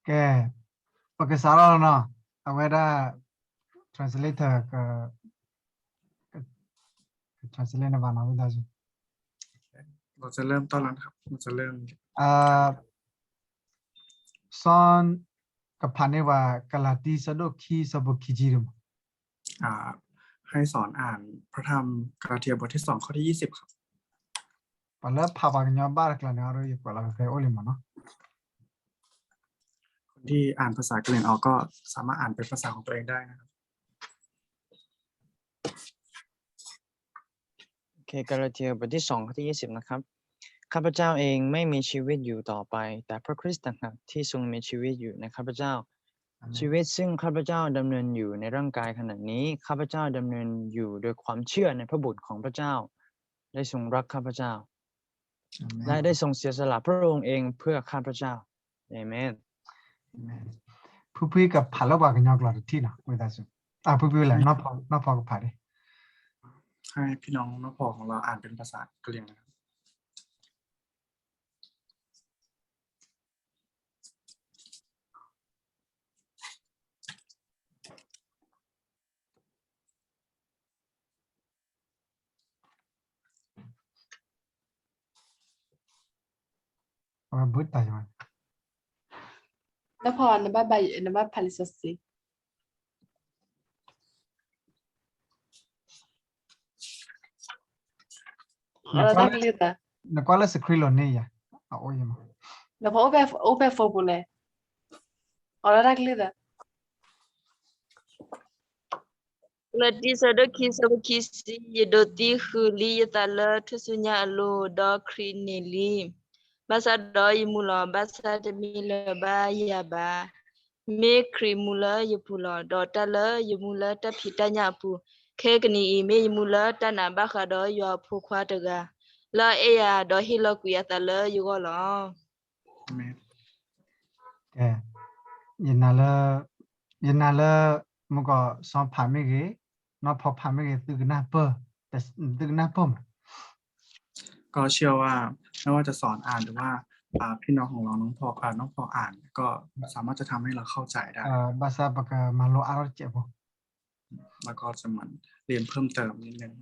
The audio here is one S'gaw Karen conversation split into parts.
ကဲ, ပကစးထီၣ်လီၤနီၤ, အဝဲဒၣ် translator က translate န့ၣ်ဘၣ်နီၤ ဝံသးစူၤ. เราจะเริ่มต้นแล้วนะครับ เราจะเริ่ม စီၤ ကဖးန့ၢ်ပှၤ ကလၤတံ ဆၢဒိၣ်ခံ ဆၢဖိခံဆံဒံးမး. อ่า ให้สอนอ่านพระธรรมกาลาเทียบทที่สองข้อที่ยี่สิบครับ ပှၤလၢဖးပှၤကညီဘၣ်တကျါန့ၣ် အါဒိ ယကွဲးလီၤဖဲဖဲအိၣ်လံမးနီၤ. คนที่อ่านภาษากะเหรี่ยงออกก็สามารถอ่านเป็นภาษาของตัวเองได้นะครับ โอเค กาลาเทียบทที่สองข้อที่ยี่สิบนะครับ ข้าพเจ้าเองไม่มีชีวิตอยู่ต่อไป แต่พระคริสต์ต่างหากที่ทรงมีชีวิตอยู่ในข้าพเจ้า อาเมน ชีวิตซึ่งข้าพเจ้าดำเนินอยู่ในร่างกายขณะนี้ ข้าพเจ้าดำเนินอยู่โดยความเชื่อในพระบุตรของพระเจ้า ได้ทรงรักข้าพเจ้า อาเมน และได้ทรงเสียสละพระองค์เองเพื่อข้าพเจ้า อาเมน อาเมน ဖုဖုကဖးလၢပှၤကညီကျိာ်တထံၣ်နီၤ ဝံသးစူၤ. အဖုဖုလဲၣ် နီၢ်ဖီ နီၢ်ဖီကဖးဒံး ให้พี่น้องน้องพอของเราอ่านเป็นภาษากะเหรี่ยงนะครับ အဝဲဘုတၢ်ယွၤ နဖီ နဘၣ်ဘၣ် နဘၣ်ဖးလံာ်စီဆှံ နကွၢ်လၢ screen လီၤန့ၢ်ယၤ အအိၣ်ယမး နဖီ အိၣ်ဖဲ phone ပူၤလဲၣ် အီၤလၢတၢ်ကလုၢ်သး ကလၤတံ ဆၢဒိၣ်ခံ ဆၢဖိခံဆံ ယဒိးသံဃုာ်လံယသးလၢထူၣ်စုညါအလိၤ ဒီးခရံာ်န့ၢ်လံ. ဘၣ်ဆၣ်ဒီးယမူလီၤ, ဘၣ်ဆၣ်တမ့ၢ်လၢၤဘၣ်ယၤဘၣ်, မ့ၢ်ခရံာ်မူလၢယပူၤလီၤ. ဒီးတၢ်လၢယမူလၢတၢ်ဖံးတၢ်ညၣ်အပူၤ, ခဲကနံၣ်အံၤ မ့ၢ်ယမူလၢတၢ်နာ်ဘၣ်ဃးဒီးယွၤအဖိခွါတဂၤ, လၢအအဲၣ်ယၤဒီးဟ့ၣ်လီၤကွံာ်အသးလၢယဂီၢ်လီၤ. ကဲ, ယနာ်လၢ ယနာ်လၢ မုၢ်ကီၢ်စီၤဖးမ့ၢ်ဂ့ၤ, နီၢ်ဖီဖးမ့ၢ်ဂ့ၤ သုကနၢ်ပၢၢ်, သုကနၢ်ပၢၢ်မး. ก็เชื่อว่าไม่ว่าจะสอนอ่านหรือว่าอ่าพี่น้องของเราน้องพออ่าน้องพออ่านก็สามารถจะทำให้เราเข้าใจได้ ဘၣ်ဆၣ်ပကမၤလိအါထီၣ်တစဲးဖိ แล้วก็จะเหมือนเรียนเพิ่มเติมนิดนึง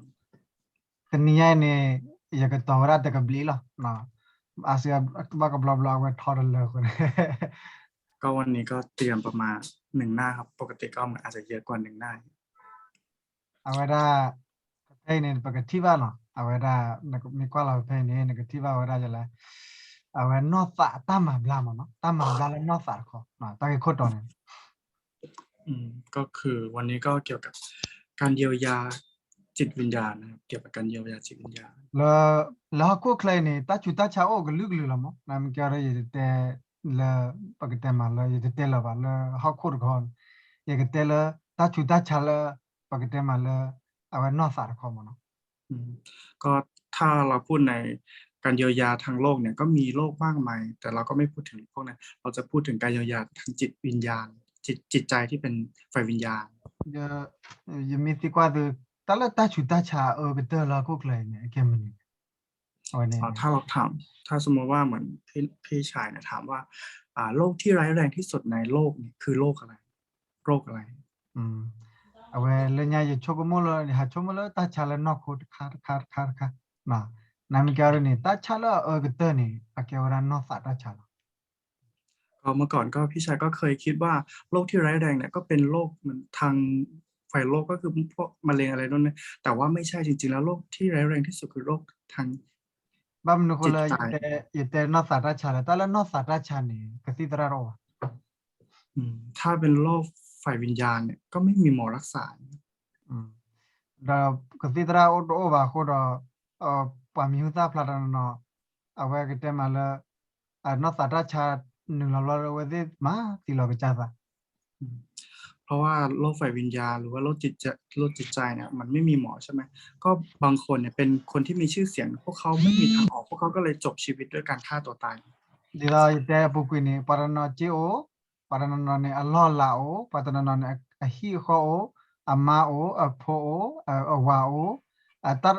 တနံၤညါအံၤန့ၣ် ယကတီၤဝဲဒၣ်တကဘျံးလီၤ. အါစုဘၣ်ကဘျီဘျီအဝဲထီတလၢအဃိန့ၣ် ก็วันนี้ก็เตรียมประมาณหนึ่งหน้าครับ ปกติก็เหมือนอาจจะเยอะกว่าหนึ่งหน้า အဝဲဒၣ် ဖဲအံၤန့ၣ် ပကထံၣ်ဘၣ်နီၤ အဝဲဒၣ် မ့ၢ်ကွၢ်လီၤဖဲအံၤန့ၣ် နကထံၣ်ဘၣ်ဝဲဒၣ်ယလဲၣ်, အဝဲနီၢ်သးတၢ်မၤဘျါမးနီၤ တၢ်မၤဘျါလၢနီၢ်သးတခီ တၢ်ဂ့ၢ်ခိၣ်တီန့ၣ် อืม ก็คือวันนี้ก็เกี่ยวกับการเยียวยาจิตวิญญาณนะครับ เกี่ยวกับการเยียวยาจิตวิญญาณ လၢ လၢဟီၣ်ခိၣ်ချၢအံၤန့ၣ် တၢ်ဆူးတၢ်ဆါအိၣ်ကလုာ်ကလုာ်လီၤမး နမ့ၢ်ကဲဒီး ယတတဲလၢ ပကတဲမးလၢ ယတတဲလၢၤဘၣ်လၢဟီၣ်ခိၣ်တခီ, ယကတဲလၢ တၢ်ဆူးတၢ်ဆါလၢ ပကတဲမးလၢ အဝဲနီၢ်သးတခီမးနီၤ อืม ก็ถ้าเราพูดในการเยียวยาทางโลกเนี่ยก็มีโรคมากมาย แต่เราก็ไม่พูดถึงพวกนั้น เราจะพูดถึงการเยียวยาทางจิตวิญญาณ จิต จิตใจที่เป็นฝ่ายวิญญาณ ယမ့ၢ်သံကွၢ်သု တၢ်လၢတၢ်ဆူးတၢ်ဆါအၢကတၢၢ်လၢဟီၣ်ခိၣ်ချၢအံၤန့ၣ် အကဲမနုၤလဲၣ် အဝဲန့ၣ် ถ้าเราถาม ถ้าสมมติว่าเหมือนพี่พี่ชายเนี่ยถามว่าอ่าโรคที่ร้ายแรงที่สุดในโลกเนี่ยคือโรคอะไร โรคอะไร အဝဲလၢညါယဆိကမိၣ်လၢ ယဟးဆိကမိၣ်လၢတၢ်ဆါလၢနီၢ်ခိတခါတခါတခါတခါ, နမ့ၢ်ကဲအီၤဒ်န့ၣ် တၢ်ဆါလၢအအၢကတၢၢ်န့ၣ် အကဲဝဲဒၣ်နီၢ်သးတၢ်ဆါလီၤ. ก็เมื่อก่อนก็พี่ชายก็เคยคิดว่าโรคที่ร้ายแรงเนี่ยก็เป็นโรคเหมือนทางฝ่ายโลกก็คือพวกมะเร็งอะไรนู่นนี่แต่ว่าไม่ใช่จริงๆแล้วโรคที่ร้ายแรงที่สุดคือโรคทาง ဘၣ်မနုၤအဃိလၢ ယတဲနီၢ်သးတၢ်ဆါလဲၣ်, တၢ်လၢနီၢ်သးတၢ်ဆါန့ၣ် ကသံၣ်သရၣ်တအိၣ်ဘၣ်. อืม ถ้าเป็นโรคฝ่ายวิญญาณเนี่ยก็ไม่มีหมอรักษา ဒီးကသံၣ်သရၣ်အိၣ်တအိၣ်ဘၣ်အဃိဒီး ပှၤမံၤဟူသၣ်ဖျါတနီၤနီၤ အဝဲကတဲမးလၢ အနီၢ်သးတၢ်ဆါ နုာ်လီၤဘျီလၢအဝဲသ့ၣ်မၤသံလီၤကစၢ်သး เพราะว่าโรคฝ่ายวิญญาณหรือว่าโรคจิตใจโรคจิตใจเนี่ยมันไม่มีหมอใช่ไหม ก็บางคนเนี่ยเป็นคนที่มีชื่อเสียงพวกเขาไม่มีทางออกพวกเขาก็เลยจบชีวิตด้วยการฆ่าตัวตาย ဒ်သိးယတဲအပူၤကွံာ်န့ၣ် ပှၤတနီၤစ့အိၣ်, ပှၤတနီၤနီၤန့ၣ် အလီၢ်အလၤအိၣ်, ပှၤတနီၤနီၤန့ၣ် အဟံၣ်အဃီအိၣ်, အမါအိၣ်, အဖိအိၣ်, အဝၤအိၣ်, တၢ်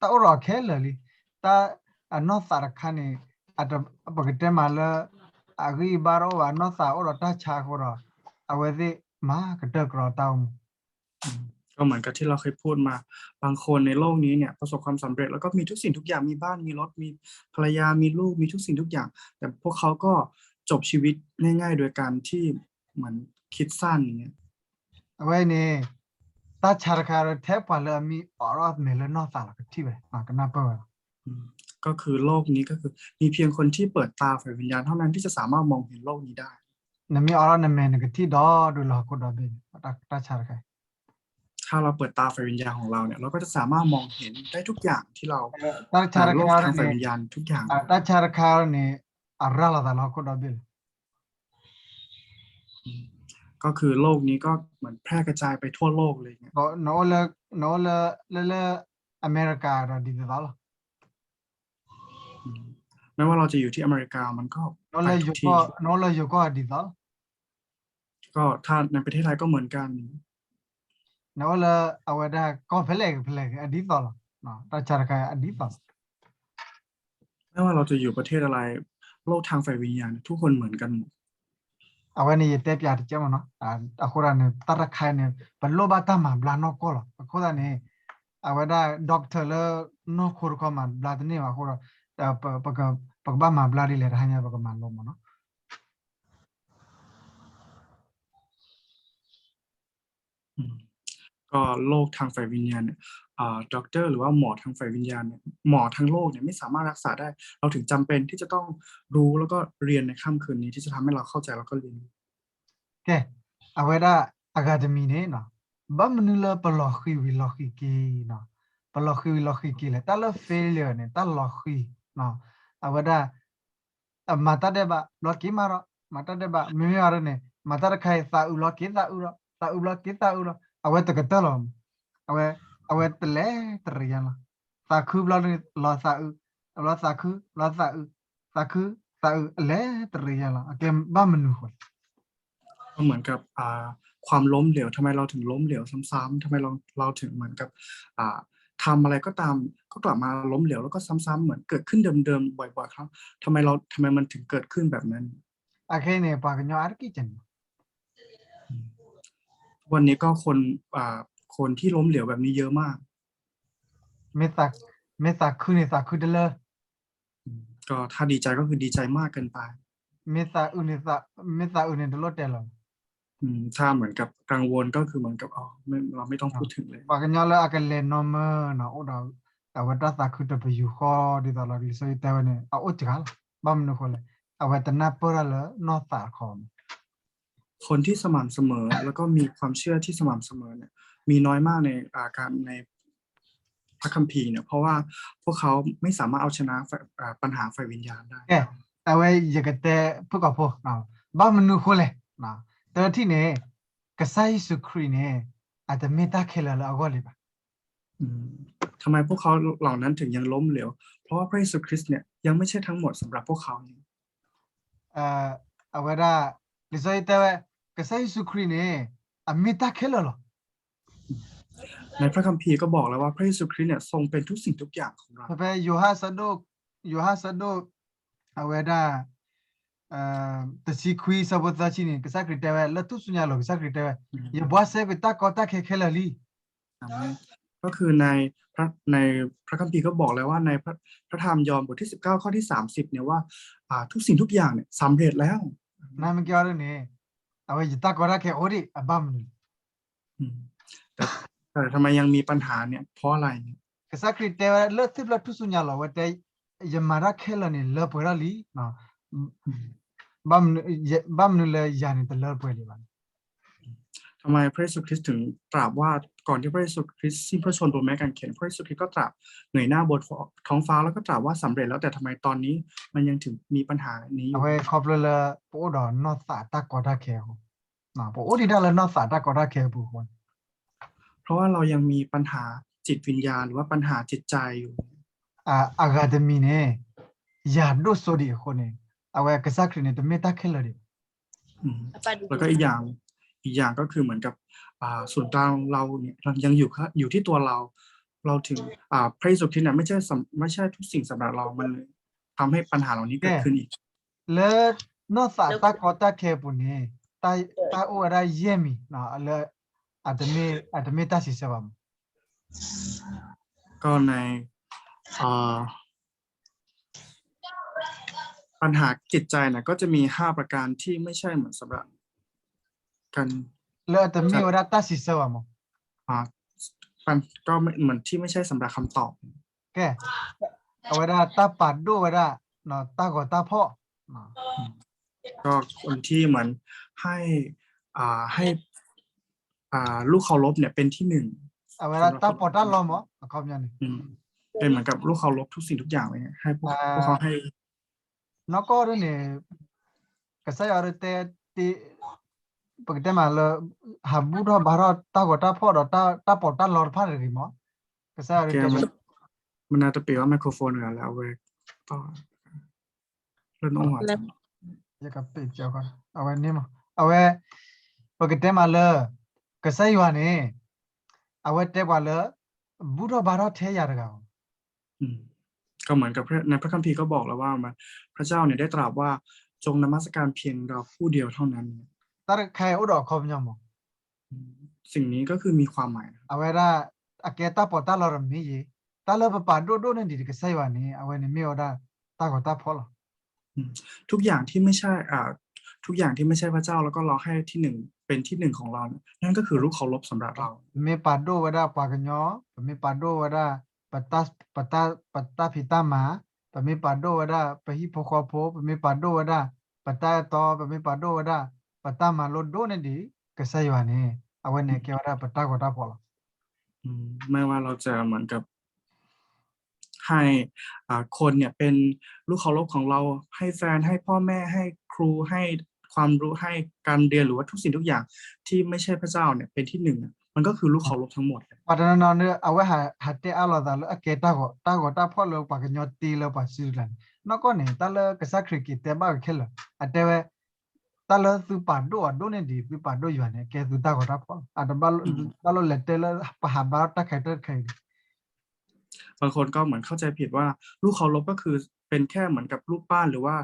အိၣ်ဒီးခဲလၢာ်လံ. တၢ်အနီၢ်သးတခါန့ၣ် ပကတဲမးလၢ အဂံၢ်အဘါတအိၣ်ဘၣ် နီၢ်သးအိၣ်ဒီးတၢ်ဆါအဃိဒီး အဝဲသ့ၣ်မၤကတၢၢ်ကရီတၢ်အိၣ်မူ ก็เหมือนกับที่เราเคยพูดมา บางคนในโลกนี้เนี่ยประสบความสำเร็จแล้วก็มีทุกสิ่งทุกอย่างมีบ้านมีรถมีภรรยามีลูกมีทุกสิ่งทุกอย่างแต่พวกเขาก็จบชีวิตง่ายๆโดยการที่เหมือนคิดสั้นอย่างเงี้ย အဝဲန့ၣ် တၢ်ဆါတခါထဲပှၤလၢအမံအိးထီၣ်မဲာ်လၢနီၢ်သးလီၤကထံၣ်ဝဲ ကနၢ်ပၢၢ်ဝဲလီၤ ก็คือโลกนี้ก็คือมีเพียงคนที่เปิดตาฝ่ายวิญญาณเท่านั้นที่จะสามารถมองเห็นโลกนี้ได้ နမ့ၢ်အိးထီၣ်နမဲာ်နကထံၣ်ဒီဒူၣ်လၢဟီၣ်ခိၣ်ဒီဘ့ၣ်န့ၣ် တၢ်ဆါတခါ ถ้าเราเปิดตาฝ่ายวิญญาณของเราเนี่ย เราก็จะสามารถมองเห็นได้ทุกอย่างที่เรา တၢ်ဆါတခါန့ၣ် တၢ်ဆါတခါန့ၣ် အရၤလီၤသးလၢဟီၣ်ခိၣ်ဒီဘ့ၣ်လီၤ ก็คือโรคนี้ก็เหมือนแพร่กระจายไปทั่วโลกเลย နအိၣ်လၢ နအိၣ်လၢ လၢ လၢအမဲရကၤဒီးဒ်သိးသိးလီၤ ไม่ว่าเราจะอยู่ที่อเมริกามันก็ နအိၣ်လၢယိၤကီၢ်ဒ်သိးလီၤ ก็ถ้าในประเทศไทยก็เหมือนกัน နအိၣ်လၢအဝဲဒၣ်ကီၢ်ဖဲလဲၣ်ဖဲလဲၣ်အဒ်သိးလီၤ တၢ်ဆါတခါအဒ်သိးလီၤ ไม่ว่าเราจะอยู่ประเทศอะไร โลกทางฝ่ายวิญญาณเนี่ย ทุกคนเหมือนกันหมด အဝဲန့ၣ်ယတဲပၠးတကဲမ့ၢ်နီၤ အဃိဒီးန့ၣ် တၢ်တခါန့ၣ် ပလိၣ်ဘၣ်တၢ်မၤဘျါနီၢ်ကီၢ်လီၤ အဃိသတးန့ၣ် အဝဲဒၣ် doctor လၢနီၢ်ခိတခီမၤဘျါတန့ၢ်ဘၣ်အဃိဒီး ပကဘၣ်မၤဘျါဒ်လဲၣ် တဟါညါပကမၤလိမ့ၢ်နီၤ ก็โรคทางฝ่ายวิญญาณเนี่ย อ่า ด็อกเตอร์ หรือว่าหมอทางฝ่ายวิญญาณเนี่ย หมอทางโลกเนี่ยไม่สามารถรักษาได้ เราถึงจำเป็นที่จะต้องรู้แล้วก็เรียนในค่ำคืนนี้ที่จะทำให้เราเข้าใจแล้วก็เรียนรู้ ကဲ အဝဲဒၣ်အဂၤတမံၤန့ၣ်နီၤ ဘၣ်မနုၤလၢပလီၤဃံၤဝံၤလီၤဃံၤက့ၤနီၤ ပလီၤဃံၤဝံၤလီၤဃံၤက့ၤလဲၣ် တၢ်လၢ failure န့ၣ် တၢ်လီၤဃံၤနီၤ အဝဲဒၣ် မၤတၢ်ဒဲးဘး ဘျီက့ၤမၤဒီး မၤတၢ်ဒဲးဘး မ့မ့ၢ်အီၤဒ်န့ၣ် မၤတၢ်တခါအံၤ သးအုးဘျီက့ၤသးအုးဒီး သးအုးဘျီက့ၤသးအုးဒီး အဝဲတကတၢၢ်လီၤ အဝဲ အဝဲတလဲၤတရံးယါလီၤ သးခုဘျီလီၤသးအုး ဘျီသးခု ဘျီသးအုး သးခု သးအုး အလဲၤတရံးယါလီၤ အကဲဘၣ်မနုၤဃိလဲၣ် ก็เหมือนกับอ่าความล้มเหลว ทำไมเราถึงล้มเหลวซ้ำๆ ทำไมเราเราถึงเหมือนกับอ่าทำอะไรก็ตามก็กลับมาล้มเหลวแล้วก็ซ้ำๆเหมือนเกิดขึ้นเดิมๆบ่อยๆครับทำไมเราทำไมมันถึงเกิดขึ้นแบบนั้น အခဲအံၤန့ၣ် ပှၤကညီအါတက့ၢ်ကဲန့ၣ် วันนี้ก็คนอ่าคนที่ล้มเหลวแบบนี้เยอะมาก မ့ၢ်သး မ့ၢ်သးခုန့ၣ် သးခုတလၢ ก็ถ้าดีใจก็คือดีใจมากเกินไป မ့ၢ်သးအုးန့ၣ် သး မ့ၢ်သးအုးန့ၣ် တလိၣ်တဲလီၤ อืม ถ้าเหมือนกับกังวลก็คือเหมือนกับอ๋อไม่เราไม่ต้องพูดถึงเลย ပှၤကညီလၢအကလဲၤနီၢ်မၢနီၤ အိၣ်ဒီး အဝဲတၢ်သးခုတပယူာ်ဃီ ဒ်သိးလီၤ လံာ်စီဆှံတဲဝဲန့ၣ် အအိၣ်စှၤလီၤ ဘၣ်မနုၤဃိလဲၣ် အဝဲတနၢ်ပၢၢ်တၢ်လၢနီၢ်သးတခီန့ၣ် คนที่สม่ำเสมอแล้วก็มีความเชื่อที่สม่ำเสมอเนี่ยมีน้อยมากในอ่าการในพระคัมภีร์เนี่ยเพราะว่าพวกเขาไม่สามารถเอาชนะฝ่ายอ่าปัญหาฝ่ายวิญญาณได้ ကဲ အဝဲယကတဲဖုၣ်ကိာ်ဖိ ဘၣ်မနုၤဃိလဲၣ် တထံၣ်န့ၣ် ကစၢ်ယ့ၣ်ၡူးခရံာ်န့ၣ် အတမ့ၢ်တၢ်ခဲလၢာ်လၢအဂီၢ်လံဘၣ် อืม ทำไมพวกเขาเหล่านั้นถึงยังล้มเหลว เพราะว่าพระเยซูคริสต์เนี่ยยังไม่ใช่ทั้งหมดสำหรับพวกเขา အဝဲဒၣ် လံာ်စီဆှံတဲဝဲ ကစၢ်ယ့ၣ်ၡူးခရံာ်န့ၣ် အမ့ၢ်တၢ်ခဲလၢာ်လီၤ ในพระคัมภีร์ก็บอกแล้วว่าพระเยซูคริสต์เนี่ยทรงเป็นทุกสิ่งทุกอย่างของเรา ဖဲယိၤဟၣ်ဆၢဒိၣ် ယိၤဟၣ်ဆၢဒိၣ် အဝဲဒၣ် တဆံခွံဆၢဖိသၢဆံန့ၣ် ကစၢ်ခရံာ်တဲဝဲ လၢထူၣ်စုညါအလိၤ ကစၢ်ခရံာ်တဲဝဲ ယဘှါစဲကွံာ်တၢ်ကီတၢ်ခဲခဲလၢာ်လံ ก็คือในพระในพระคัมภีร์ก็บอกแล้วว่าในพระพระธรรมยอห์นบทที่สิบเก้าข้อที่สามสิบเนี่ยว่าอ่าทุกสิ่งทุกอย่างเนี่ยสำเร็จแล้ว နမ့ၢ်ကဲအီၤဒ်န့ၣ် အဝဲယတၢ်ကီတၢ်ခဲအိၣ်ဒံး အဘၣ်မနုၤ อืม แต่แต่ทำไมยังมีปัญหาเนี่ยเพราะอะไร ကစၢ်ခရံာ်တဲဝဲ လၢထူၣ်ဖျဲၣ်ထူၣ်စုညါလီၤ အဝဲတဲ ယမၤတၢ်ခဲလၢာ်န့ၣ် လၢပှဲၤထီၣ်လံ ဘၣ်မနုၤ ဘၣ်မနုၤလၢယၤန့ၣ် တလၢပှဲၤဒံးဘၣ်န့ၣ် ทำไมพระเยซูคริสต์ถึงตรัสว่าก่อนที่พระเยซูคริสต์สิ้นพระชนม์บนไม้กางเขนพระเยซูคริสต์ก็ตรัสเงยหน้าบนท้องฟ้าแล้วก็ตรัสว่าสำเร็จแล้วแต่ทำไมตอนนี้มันยังถึงมีปัญหานี้อยู่ အဝဲခီဖျိလၢ ပအိၣ်ဒီးနီၢ်သးတၢ်ကီတၢ်ခဲအဃိ ပအိၣ်ဒံးတၢ်လၢနီၢ်သးတၢ်ကီတၢ်ခဲအပူၤအဃိန့ၣ် เพราะว่าเรายังมีปัญหาจิตวิญญาณหรือว่าปัญหาจิตใจอยู่ အဂၤတမံၤန့ၣ် ယၤဒိၣ်စိဒံးအဃိန့ၣ် အဝဲကစၢ်ခရံာ်န့ၣ် တမ့ၢ်တၢ်ခဲလၢာ်ဒံး อืม แล้วก็อีกอย่างอีกอย่างก็คือเหมือนกับอ่าศูนย์กลางเราเนี่ยยังอยู่อยู่ที่ตัวเรา เราถึงอ่าพระเยซูคริสต์เนี่ยไม่ใช่สำไม่ใช่ทุกสิ่งสำหรับเรามันเลยทำให้ปัญหาเหล่านี้เกิดขึ้นอีก လၢ နီၢ်သးတၢ်ကီတၢ်ခဲအပူၤန့ၣ် တၢ်အိၣ်ဝဲဒၣ်ယဲၢ်မံၤလၢ အတမ့ၢ်တၢ်စံးဆၢဘၣ်မး. ก็ใน อ่า ปัญหาจิตใจนะก็จะมีห้าประการที่ไม่ใช่เหมือนสำหรับกัน လၢအတမ့ၢ်ဝဲဒၣ်တၢ်စံးဆၢဘၣ်မး. อ่า มันก็ไม่เหมือนที่ไม่ใช่สำหรับคำตอบ ကဲ အဝဲဒၣ်တၢ်ပာ်ဒိၣ်ဝဲဒၣ် တၢ်ဂီၤတၢ်ဖီၣ် ก็คนที่เหมือนให้ อ่า ให้ อ่า ลูกเคารพเนี่ยเป็นที่หนึ่ง အဝဲဒၣ်တၢ်ပီးတၢ်လီမး အခီပညီန့ၣ် อืม เป็นเหมือนกับลูกเคารพทุกสิ่งทุกอย่างเลย ให้พวก พวกเขาให้ နီၢ်ကီၢ်ဒ်န့ၣ် ကစၢ်ယွၤဒ်တဲ ပကတဲမးလၢ ဟးဘူၣ်ထီၣ်ဘါထီၣ်တၢ်ဂီၤတၢ်ဖီၣ်ဒီးတၢ်ပီးတၢ်လီတဖၣ်တဂ့ၤမး. ကစၢ်ယွၤဒ်တဲ มันน่าจะเปลี่ยนว่าไมโครโฟน กันแล้ว เอาไว้ต่อ เริ่มต้น ယကပ့းကီ အဝဲန့ၣ်မး အဝဲ ပကတဲမးလၢ ကစၢ်ယွၤန့ၣ် အဝဲတဲပှၤလၢ ဘူၣ်ထီၣ်ဘါထီၣ်ထဲယၤတဂၤ อืม ก็เหมือนกับพระ ในพระคัมภีร์ก็บอกแล้วว่ามัน พระเจ้าเนี่ยได้ตรัสว่า จงนมัสการเพียงเราผู้เดียวเท่านั้น တၢ်တခါအံၤအိၣ်ဒီးအခီပညီမး สิ่งนี้ก็คือมีความหมาย အဝဲဒၣ် အကဲတၢ်ပီးတၢ်လီတမ့ၢ်ယဲ တၢ်လၢပပာ်ဒိၣ်ဒိၣ်န့ၢ်ဒံးကစၢ်ယွၤန့ၣ် အဝဲန့ၣ်မ့ၢ်ဝဲဒၣ် တၢ်ဂီၤတၢ်ဖီၣ်လီၤ. อืม ทุกอย่างที่ไม่ใช่ อ่า ทุกอย่างที่ไม่ใช่พระเจ้า แล้วก็เราให้ที่หนึ่ง เป็นที่หนึ่งของเราเนี่ย นั่นก็คือลูกเคารพสำหรับเรา ပမ့ၢ်ပာ်ဒိၣ်ဝဲဒၣ်ပှၤကညီ ပမ့ၢ်ပာ်ဒိၣ်ဝဲဒၣ် ပ ပတၢ်ဖံးတၢ်မၤ ပမ့ၢ်ပာ်ဒိၣ်ဝဲဒၣ် ပဟံၣ်ဖိဃီဖိ ပမ့ၢ်ပာ်ဒိၣ်ဝဲဒၣ် ပတၢ်အဲၣ်တီ ပမ့ၢ်ပာ်ဒိၣ်ဝဲဒၣ် ပတၢ်မၤလိဒိၣ်န့ၢ်ဒံး ကစၢ်ယွၤန့ၣ် အဝဲန့ၣ်ကဲဝဲဒၣ်ပတၢ်ဂီၤတၢ်ဖီၣ်လီၤ. อืม ไม่ว่าเราจะเหมือนกับ ให้ อ่า คนเนี่ยเป็นลูกเคารพของเรา ให้แฟน ให้พ่อแม่ ให้ครู ให้ความรู้ ให้การเรียน หรือว่าทุกสิ่งทุกอย่างที่ไม่ใช่พระเจ้าเนี่ยเป็นที่หนึ่งอะ มันก็คือลูกเคารพทั้งหมดเลย ပှၤတနီၤနီၤန့ၣ် အဝဲဟးတဲအါလိာ်သးလၢအကဲတၢ်ဂီၤ တၢ်ဂီၤတၢ်ဖီၣ်လၢပှၤကညီတ့လၢပှၤစုတကျါန့ၣ် နီၢ်ကီၢ်န့ၣ် တၢ်လၢကစၢ်ခရံာ်က့ၤတဲဘၣ်ဝဲခဲလၢာ် အတဲဝဲ တၢ်လၢသုပာ်ဒိၣ်အီၤဒိၣ်န့ၢ်ဒံး သုပာ်ဒိၣ်ယွၤန့ၣ် ကဲသုတၢ်ဂီၤတၢ်ဖီၣ်လီၤ. အတဘၣ်လိၣ်လဲၤတဲလၢပဟးဘါတၢ်ခဲတၢ်တခဲအံၤ บางคนก็เหมือนเข้าใจผิดว่าลูกเคารพก็คือเป็นแค่เหมือนกับรูปปั้นหรือว่า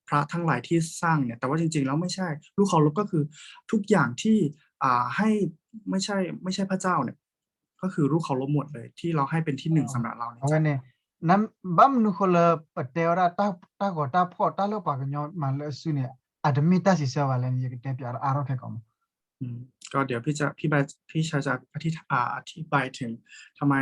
พระทั้งหลายที่สร้างเนี่ย แต่ว่าจริงๆแล้วไม่ใช่ ลูกเคารพก็คือทุกอย่างที่ อ่า ให้ ไม่ใช่ ไม่ใช่พระเจ้าเนี่ย ก็คือลูกเคารพหมดเลยที่เราให้เป็นที่หนึ่งสำหรับเราในใจ အဝဲန့ၣ် ဘၣ်မနုၤဃိလၢပတဲဝဲဒၣ်တၢ်ဂီၤတၢ်ဖီၣ်တၢ်လၢပှၤကညီမၤလၢအစုန့ၣ် အတမ့ၢ်တၢ်စံးဆၢဘၣ်လဲၣ်န့ၣ် ယကတဲပၠးအါထီၣ်ခဲကိာ်မး อืม ก็เดี๋ยวพี่จะ พี่บาย พี่ชายจะอธิ อ่า อธิบายถึงทำไม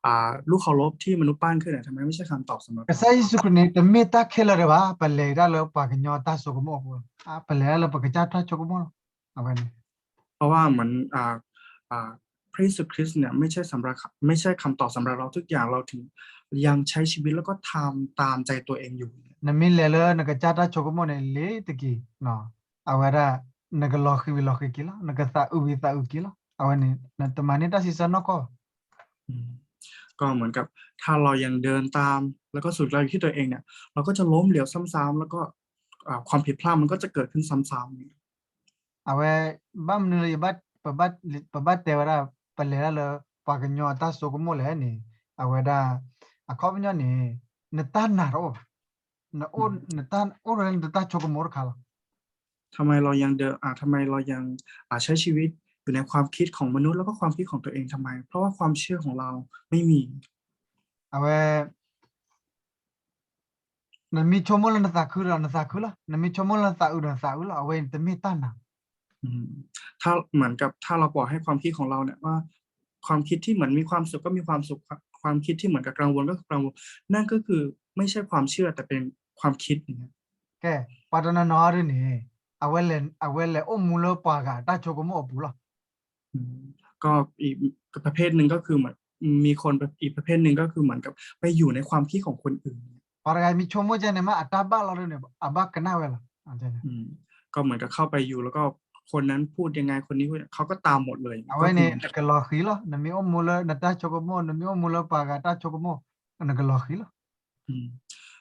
อ่า รูปเคารพที่มนุษย์ปั้นขึ้นน่ะ ทำไมไม่ใช่คำตอบสำหรับเรา ကစၢ်ယ့ၣ်ၡူးခရံာ်န့ၣ် တမ့ၢ်တၢ်ခဲလၢာ်တဘၣ် ပလဲၤဒၣ်လၢပှၤကညီတၢ်ဆိကမိၣ်အပူၤလီၤ ပလဲၤဒၣ်လၢပကစၢ်တၢ်ဆိကမိၣ်လီၤ အဝဲန့ၣ် เพราะว่าเหมือน อ่า อ่า พระเยซูคริสต์เนี่ยไม่ใช่สำหรับ ไม่ใช่คำตอบสำหรับเราทุกอย่าง เราถึงยังใช้ชีวิตแล้วก็ทำตามใจตัวเองอยู่ နမ့ၢ်လဲၤလၢနကစၢ်တၢ်ဆိကမိၣ်န့ၣ် လ့ၤတက့ၢ် အဝဲဒၣ် နကလီၤဃံၤဝံၤလီၤဃံၤက့ၤလီၤ နကသးအုးဝံၤသးအုးက့ၤလီၤ အဝဲန့ၣ် နတမၤန့ၢ်တၢ်စံးဆၢနီၢ်ကီၢ် อืม ก็เหมือนกับถ้าเรายังเดินตามแล้วก็สุดเราอยู่ที่ตัวเองเนี่ย เราก็จะล้มเหลวซ้ำๆแล้วก็ อ่า ความผิดพลาดมันก็จะเกิดขึ้นซ้ำๆ အဝဲ ဘၣ်မနုၤလၢ ပဘၣ်တဲဝဲဒၣ် ပလဲၤဒၣ်လၢ ပှၤကညီအတၢ်ဆိကမိၣ်လဲၣ်န့ၣ် အဝဲဒၣ် အခီပညီန့ၣ် နတၢ်နာ်တအိၣ်ဘၣ် နအိၣ် နတၢ်အိၣ်လၢနတၢ်ဆိကမိၣ်တခါလီၤ ทำไมเรายังเดิน อ่า ทำไมเรายัง อ่า ใช้ชีวิตอยู่ในความคิดของมนุษย์แล้วก็ความคิดของตัวเองทำไม เพราะว่าความเชื่อของเราไม่มี အဝဲ နမ့ၢ်ဆိကမိၣ်လၢနသးခုဒီး နသးခုလီၤ နမ့ၢ်ဆိကမိၣ်လၢနသးအုးဒီးနသးအုးလီၤ အဝဲန့ၣ်တမ့ၢ်တၢ်နာ် อืม ถ้าเหมือนกับถ้าเราปล่อยให้ความคิดของเราเนี่ยว่า ความคิดที่เหมือนมีความสุขก็มีความสุข ความคิดที่เหมือนกับกังวลก็คือกังวล นั่นก็คือไม่ใช่ความเชื่อแต่เป็นความคิดอย่างเงี้ย ကဲ ပှၤတနီၤနီၤဒ်န့ၣ် အဝဲလဲၤ အဝဲလဲၤအိၣ်မူလၢပှၤဂၤတၢ်ဆိကမိၣ်အပူၤလီၤ อืม ก็อีกประเภทหนึ่งก็คือเหมือนมีคนอีกประเภทหนึ่งก็คือเหมือนกับไปอยู่ในความคิดของคนอื่น ပှၤတဂၤမ့ၢ်ဆိကမိၣ်ကဲန့ၣ်မ့ၢ်အတၢ်ဘၣ်လီၤဒ်န့ၣ် အဘၣ်ကနၣ်ဝဲလီၤ อืม ก็เหมือนกับเข้าไปอยู่แล้วก็คนนั้นพูดยังไงคนนี้พูด เขาก็ตามหมดเลย အဝဲန့ၣ် နကလီၤဃံၤလီၤ နမ့ၢ်အိၣ်မူလၢနတၢ်ဆိကမိၣ် နမ့ၢ်အိၣ်မူလၢပှၤဂၤတၢ်ဆိကမိၣ် နကလီၤဃံၤလီၤ อืม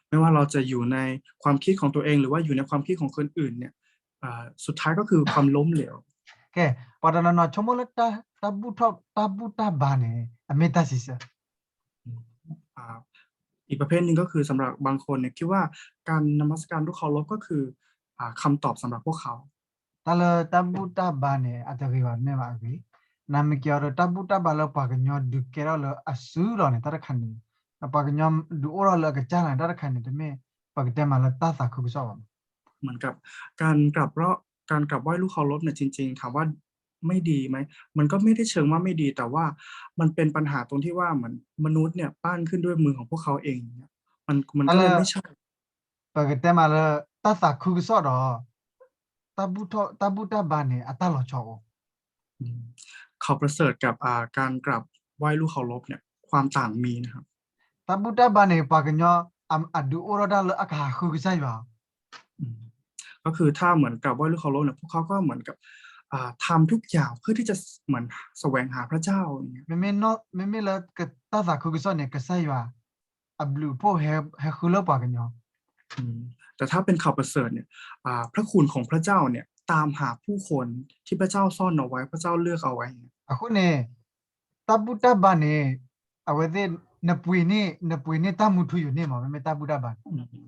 ไม่ว่าเราจะอยู่ในความคิดของตัวเองหรือว่าอยู่ในความคิดของคนอื่นเนี่ย อ่า สุดท้ายก็คือความล้มเหลว ကဲ ပှၤတနီၤနီၤဆိကမိၣ်လၢ တၢ်ဘူၣ်ထီၣ် တၢ်ဘူၣ်တၢ်ဘါန့ၣ် အမ့ၢ်တၢ်စံးဆၢ อ่า อีกประเภทหนึ่งก็คือสำหรับบางคนเนี่ยคิดว่าการนมัสการรูปเคารพก็คือ อ่า คำตอบสำหรับพวกเขา တၢ်လၢတၢ်ဘူၣ်တၢ်ဘါန့ၣ် အတဂ့ၤဘၣ် မ့ၢ်ဘၣ်အဂ့ၤ, နမ့ၢ်က့ၤအီၤဒီး တၢ်ဘူၣ်တၢ်ဘါလၢပှၤကညီဒုးကဲထီၣ်လၢအစုလီၤန့ၣ် တၢ်တခါန့ၣ်, ပှၤကညီဒုးအိၣ်ထီၣ်လၢအကစၢ်လီၤန့ၣ် တၢ်တခါန့ၣ် တမ့ၢ်ပကတဲမးလၢတၢ်သးခုကစီၣ်ဘၣ်. เหมือนกับการกราบ การกราบไหว้รูปเคารพเนี่ย จริงๆ ถามว่าไม่ดีไหม มันก็ไม่ได้เชิงว่าไม่ดี แต่ว่ามันเป็นปัญหาตรงที่ว่าเหมือนมนุษย์เนี่ยปั้นขึ้นด้วยมือของพวกเขาเองเนี่ย มันมันก็เลยไม่ใช่ ပကတဲမးလၢ တၢ်သးခုကစီၣ်ဒီး တၢ်ဘူၣ်တၢ်ဘါန့ၣ် အတၢ်လီၤဆီအိၣ် อืม เขาประเสริฐกับ อ่า การกราบไหว้รูปเคารพเนี่ย ความต่างมีนะครับ တၢ်ဘူၣ်တၢ်ဘါန့ၣ် ပှၤကညီ အဒုးအိၣ်ထီၣ်တၢ်လၢအကဟးဃုကစၢ်ယွၤ อืม ก็คือถ้าเหมือนกราบไหว้รูปเคารพเนี่ย พวกเขาก็เหมือนกับ อ่า ทำทุกอย่างเพื่อที่จะเหมือนแสวงหาพระเจ้าอย่างเงี้ย မ့မ့ၢ်လၢတၢ်သးခုကစီၣ်န့ၣ် ကစၢ်ယွၤ အဘျုးအဖှိၣ်ဟဲဃုလၢပှၤကညီ อืม แต่ถ้าเป็นข่าวประเสริฐเนี่ย อ่า พระคุณของพระเจ้าเนี่ยตามหาผู้คนที่พระเจ้าซ่อนเอาไว้ พระเจ้าเลือกเอาไว้ အဃိန့ၣ် တၢ်ဘူၣ်တၢ်ဘါန့ၣ် အဝဲသ့ၣ် နပှ့ၤန့ၢ် နပှ့ၤန့ၢ်တၢ်မူထူယိာ်န့ၢ်မး မ့မ့ၢ်တၢ်ဘူၣ်တၢ်ဘါန့ၣ် อืม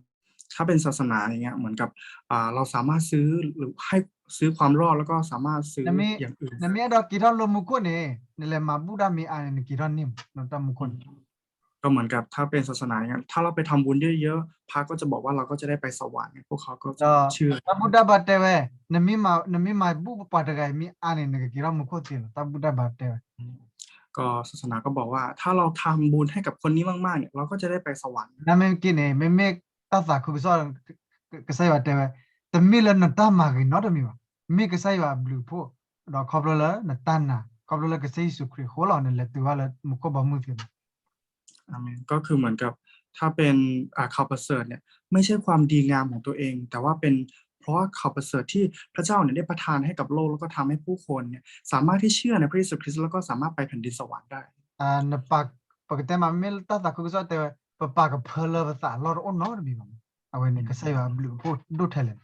ถ้าเป็นศาสนาอย่างเงี้ย เหมือนกับ อ่า เราสามารถซื้อ หรือให้ซื้อความรอด แล้วก็สามารถซื้ออย่างอื่น နမ့ၢ်အဲၣ်ဒိးက့ၤထီၣ်လၢမူခိၣ်န့ၣ် နလဲၤမၤဘူၣ်တၢ်မ့ၢ်အါန့ၣ် နက့ၤထီၣ်န့ၢ်မး နတၢ်မူခိၣ်န့ၣ် ก็เหมือนกับถ้าเป็นศาสนาอย่างเงี้ย ถ้าเราไปทำบุญเยอะๆ พระก็จะบอกว่าเราก็จะได้ไปสวรรค์ พวกเขาก็จะเชื่อ တၢ်ဘူၣ်တၢ်ဘါတဲဝဲ နမ့ၢ်မၤဘူၣ်ပှၤတဂၤအံၤမ့ၢ်အါန့ၣ် နကက့ၤထီၣ်မူခိၣ်သ့လီၤ တၢ်ဘူၣ်တၢ်ဘါတဲဝဲ ก็ศาสนาก็บอกว่า ถ้าเราทำบุญให้กับคนนี้มากๆ เนี่ย เราก็จะได้ไปสวรรค์ နမ့ၢ်က့ၤန့ၣ် မ့မ့ၢ်တၢ်သးခုကစီၣ် ကစၢ်ယွၤတဲဝဲ တမ့ၢ်လၢနတၢ်မၤဂ့ၤနီတမံၤဘၣ် မ့ၢ်ကစၢ်ယွၤအဘျုးအဖှိၣ် ဒီးခီဖျိလၢနတၢ်နာ် ခီဖျိလၢကစၢ်ယ့ၣ်ၡူးခရံာ်အဃိလီၤ နလဲၤတုၤဘၣ်လၢမူခိၣ်ဘီမုၢ်သ့လီၤ อาเมน ก็คือเหมือนกับ ถ้าเป็น อ่า ข่าวประเสริฐเนี่ย ไม่ใช่ความดีงามของตัวเอง แต่ว่าเป็น เพราะว่าข่าวประเสริฐที่พระเจ้าเนี่ยได้ประทานให้กับโลก แล้วก็ทำให้ผู้คนเนี่ยสามารถที่เชื่อในพระเยซูคริสต์ แล้วก็สามารถไปแผ่นดินสวรรค์ได้ နပာ် ပကတဲမး မ့ၢ်လၢတၢ်သးခုကစီၣ်တဲဝဲ ပပာ်ကဖၢလၢပသးအလီၢ်တအိၣ်နီတမံၤဘၣ်မး အဝဲန့ၣ် ကစၢ်ယွၤအဘျုးအဖှိၣ်ဒိၣ်ထဲလဲၣ်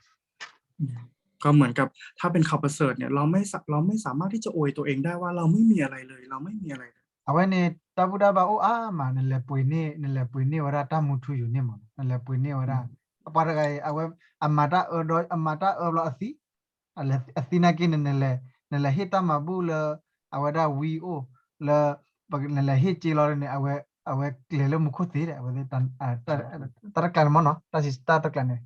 ก็เหมือนกับ ถ้าเป็นข่าวประเสริฐเนี่ย เราไม่สา- เราไม่สามารถที่จะอวยตัวเองได้ว่าเราไม่มีอะไรเลย เราไม่มีอะไรเลย အဝဲန့ၣ် တၢ်ဘူၣ်တၢ်ဘါအိၣ်အါမး နလဲၤပှ့ၤန့ၢ် နလဲၤပှ့ၤန့ၢ်ဝဲဒၣ်တၢ်မူထူယိာ်န့ၢ်မး နလဲၤပှ့ၤန့ၢ်ဝဲဒၣ် ပှၤတဂၤအံၤ အဝဲ အမၤတၢ်အၢဒီး အမၤတၢ်အၢဘျီအသံ အသံနာ်က့န့ၣ် နလဲၤဟ့ၣ်တၢ်မၤဘူၣ်လၢ အဝဲဒၣ်ဝံအိၣ်လၢ နလဲၤဟ့ၣ်က့ၤလီၤန့ၣ် အဝဲကျဲၤလၢမူခိၣ်သ့ဒီး အဝဲ တၢ်တကျးန့ၣ်မးနီၤ တၢ်စံးတၢ်တကျးန့ၣ်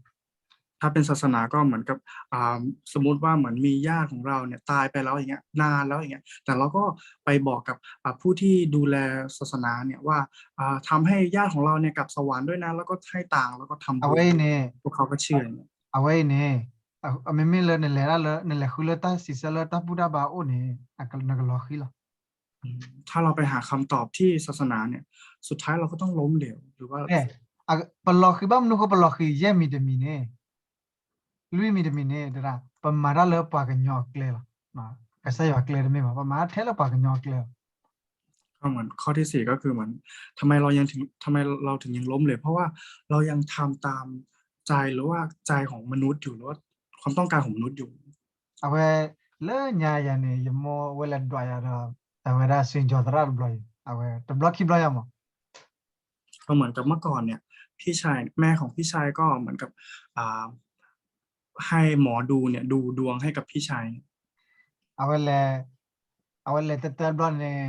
ถ้าเป็นศาสนาก็เหมือนกับ อ่า สมมุติว่าเหมือนมีญาติของเราเนี่ยตายไปแล้วอย่างเงี้ย นานแล้วอย่างเงี้ย แต่เราก็ไปบอกกับ อ่า ผู้ที่ดูแลศาสนาเนี่ยว่า อ่า ทำให้ญาติของเราเนี่ยกลับสวรรค์ด้วยนะ แล้วก็ให้ตังค์ แล้วก็ทำบุญ พวกเขาก็เชื่อ အဝဲအံၤန့ၣ် မ့မ့ၢ်လၢနလဲၤဒၣ်လၢ နလဲၤဃုလၢတၢ်စံးဆၢလၢတၢ်ဘူၣ်တၢ်ဘါအိၣ်န့ၣ် နကလီၤဃံၤလီၤ ถ้าเราไปหาคำตอบที่ศาสนาเนี่ย สุดท้ายเราก็ต้องล้มเหลว หรือว่า ပလီၤဃံၤဘၣ်မနုၤဃိ ပလီၤဃံၤယဲၢ်မံၤတမံၤန့ၣ် လွံၢ်မံၤတမံၤန့ၣ် တဒၣ် ပမၤတၢ်လၢပှၤကညီအကျဲလီၤ. ကစၢ်ယွၤအကျဲတမ့ၢ်ဘၣ်, ပမၤထဲလၢပှၤကညီအကျဲလီၤ. ก็เหมือนข้อที่สี่ก็คือเหมือนทำไมเรายังถึงทำไมเราถึงยังล้มเหลว เพราะว่าเรายังทำตามใจหรือว่าใจของมนุษย์อยู่หรือว่าความต้องการของมนุษย์อยู่ အဝဲ လၢညါယၤန့ၣ် ယမိၢ်ဝဲလဲၤဒွးယၤဒီး အဝဲဒၣ်စံၣ်ကၠီၤသရၣ်တဘျီအံၤ အဝဲတဘျီခံဘျီယၤမး ก็เหมือนกับเมื่อก่อนเนี่ย พี่ชายแม่ของพี่ชายก็เหมือนกับอ่าให้หมอดูเนี่ยดูดวงให้กับพี่ชาย အဝဲလဲၤ အဝဲလဲၤတၢတၢဘျီန့ၣ်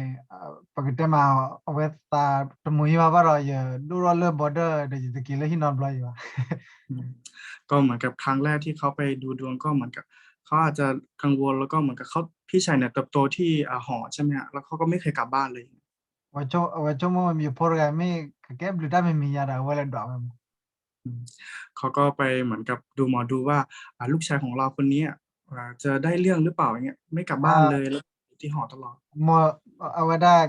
ပကတဲမး အဝဲသးတမုာ်ယံၤဘၣ်ဘၣ်ဒီး ယဒိၣ်ထီၣ်လၢ border ဒီးယတက့ၤလၢဟံၣ်နီတဘျီယံၤဘၣ် ก็เหมือนกับครั้งแรกที่เขาไปดูดวงก็เหมือนกับเขาอาจจะกังวลแล้วก็เหมือนกับเขาพี่ชายเนี่ยเติบโตที่อ่าหอใช่ไหมฮะแล้วเขาก็ไม่เคยกลับบ้านเลย အဝဲဆိကမိၣ် ယဖိတဂၤမ့ၢ် ကကဲဘျုးတၢ်မံၤမံၤယၤဒီး အဝဲလဲၤဒွးဝဲမး เขาก็ไปเหมือนกับดูหมอดูว่าอ่าลูกชายของเราคนนี้อ่าจะได้เรื่องหรือเปล่าอย่างเงี้ยไม่กลับบ้านเลยแล้วอยู่ที่หอตลอด အဝဲဒၣ်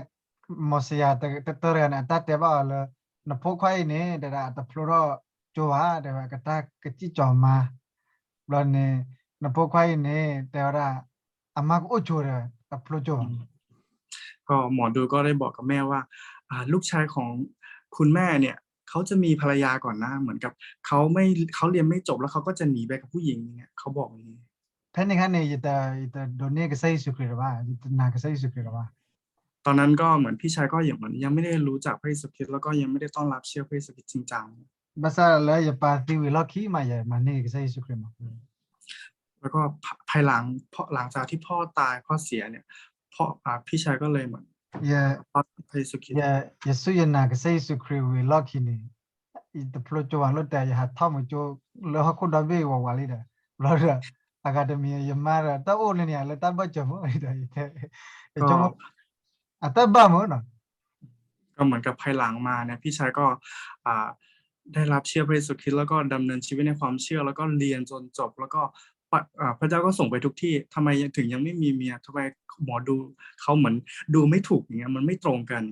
မီၤစယၤတတၢတဂၤန့ၣ် အတၢ်တဲဘၣ်အီၤလၢ နဖိခွါအံၤန့ၣ် တဲဒၣ် အတဖျိထီၣ်ကၠိဘၣ် တဲဝဲ ကတၢ်ကစံၣ်ကၠီၤမါ ဘျီန့ၣ် နဖိခွါအံၤန့ၣ် တဲဝဲဒၣ် အမါကအိၣ်ကၠိဒီး တဖျိကၠိဘၣ် ก็หมอดูก็ได้บอกกับแม่ว่าอ่าลูกชายของคุณแม่เนี่ย เขาจะมีภรรยาก่อนนะ เหมือนกับเขาไม่เขาเรียนไม่จบแล้วเขาก็จะหนีไปกับผู้หญิงอย่างเงี้ยเขาบอกอย่างนี้ ဖဲန့ၣ်အခါန့ၣ် ယတ ယတဒိးန့ၢ်ကစၢ်ယ့ၣ်ၡူးခရံာ်လၢၤဘၣ် ယတနာ်ကစၢ်ယ့ၣ်ၡူးခရံာ်လၢၤဘၣ် ตอนนั้นก็เหมือนพี่ชายก็ยังเหมือนยังไม่ได้รู้จักพระเยซูคริสต์แล้วก็ยังไม่ได้ต้อนรับเชื่อพระเยซูคริสต์จริงจัง ဘၣ်ဆၣ်လၢယပၢ်သံဝံၤလီၢ်ခံမး ယမၤန့ၢ်ကစၢ်ယ့ၣ်ၡူးခရံာ်မး แล้วก็ภ- ภายหลัง เพราะหลังจากที่พ่อตาย พ่อเสียเนี่ย พ่อ อ่า พี่ชายก็เลยเหมือน ယ พระเยซูคริสต์ ယ ယဆူယနာ်ကစၢ်ယ့ၣ်ၡူးခရံာ်ဝံၤအလီၢ်ခံန့ၣ် ယတဖျိကၠိဘၣ် လီၤတဲာ် ယဟးထီၣ်မုၢ်ကၠိလၢဟီၣ်ခိၣ်ဒီဘ့ၣ်ဝးဝးလံဒီး ဘျီဒီး အဂၤတမံၤ ယမါဒီး တၢ်အိၣ်လၢန့ၣ် လၢတၢ်ဘၢၣ်စၢၤမ့ၢ်ဒီး ယဆိကမိၣ် အတၢ်ဘၣ်မ့ၢ်နီၤ ก็เหมือนกับภายหลังมาเนี่ย พี่ชายก็ อ่า ได้รับเชื่อพระเยซูคริสต์ แล้วก็ดำเนินชีวิตในความเชื่อ แล้วก็เรียนจนจบ แล้วก็ พระเจ้าก็ส่งไปทุกที่ ทำไมถึงยังไม่มีเมีย ทำไมหมอดูเขาเหมือนดูไม่ถูกอย่างเงี้ย มันไม่ตรงกัน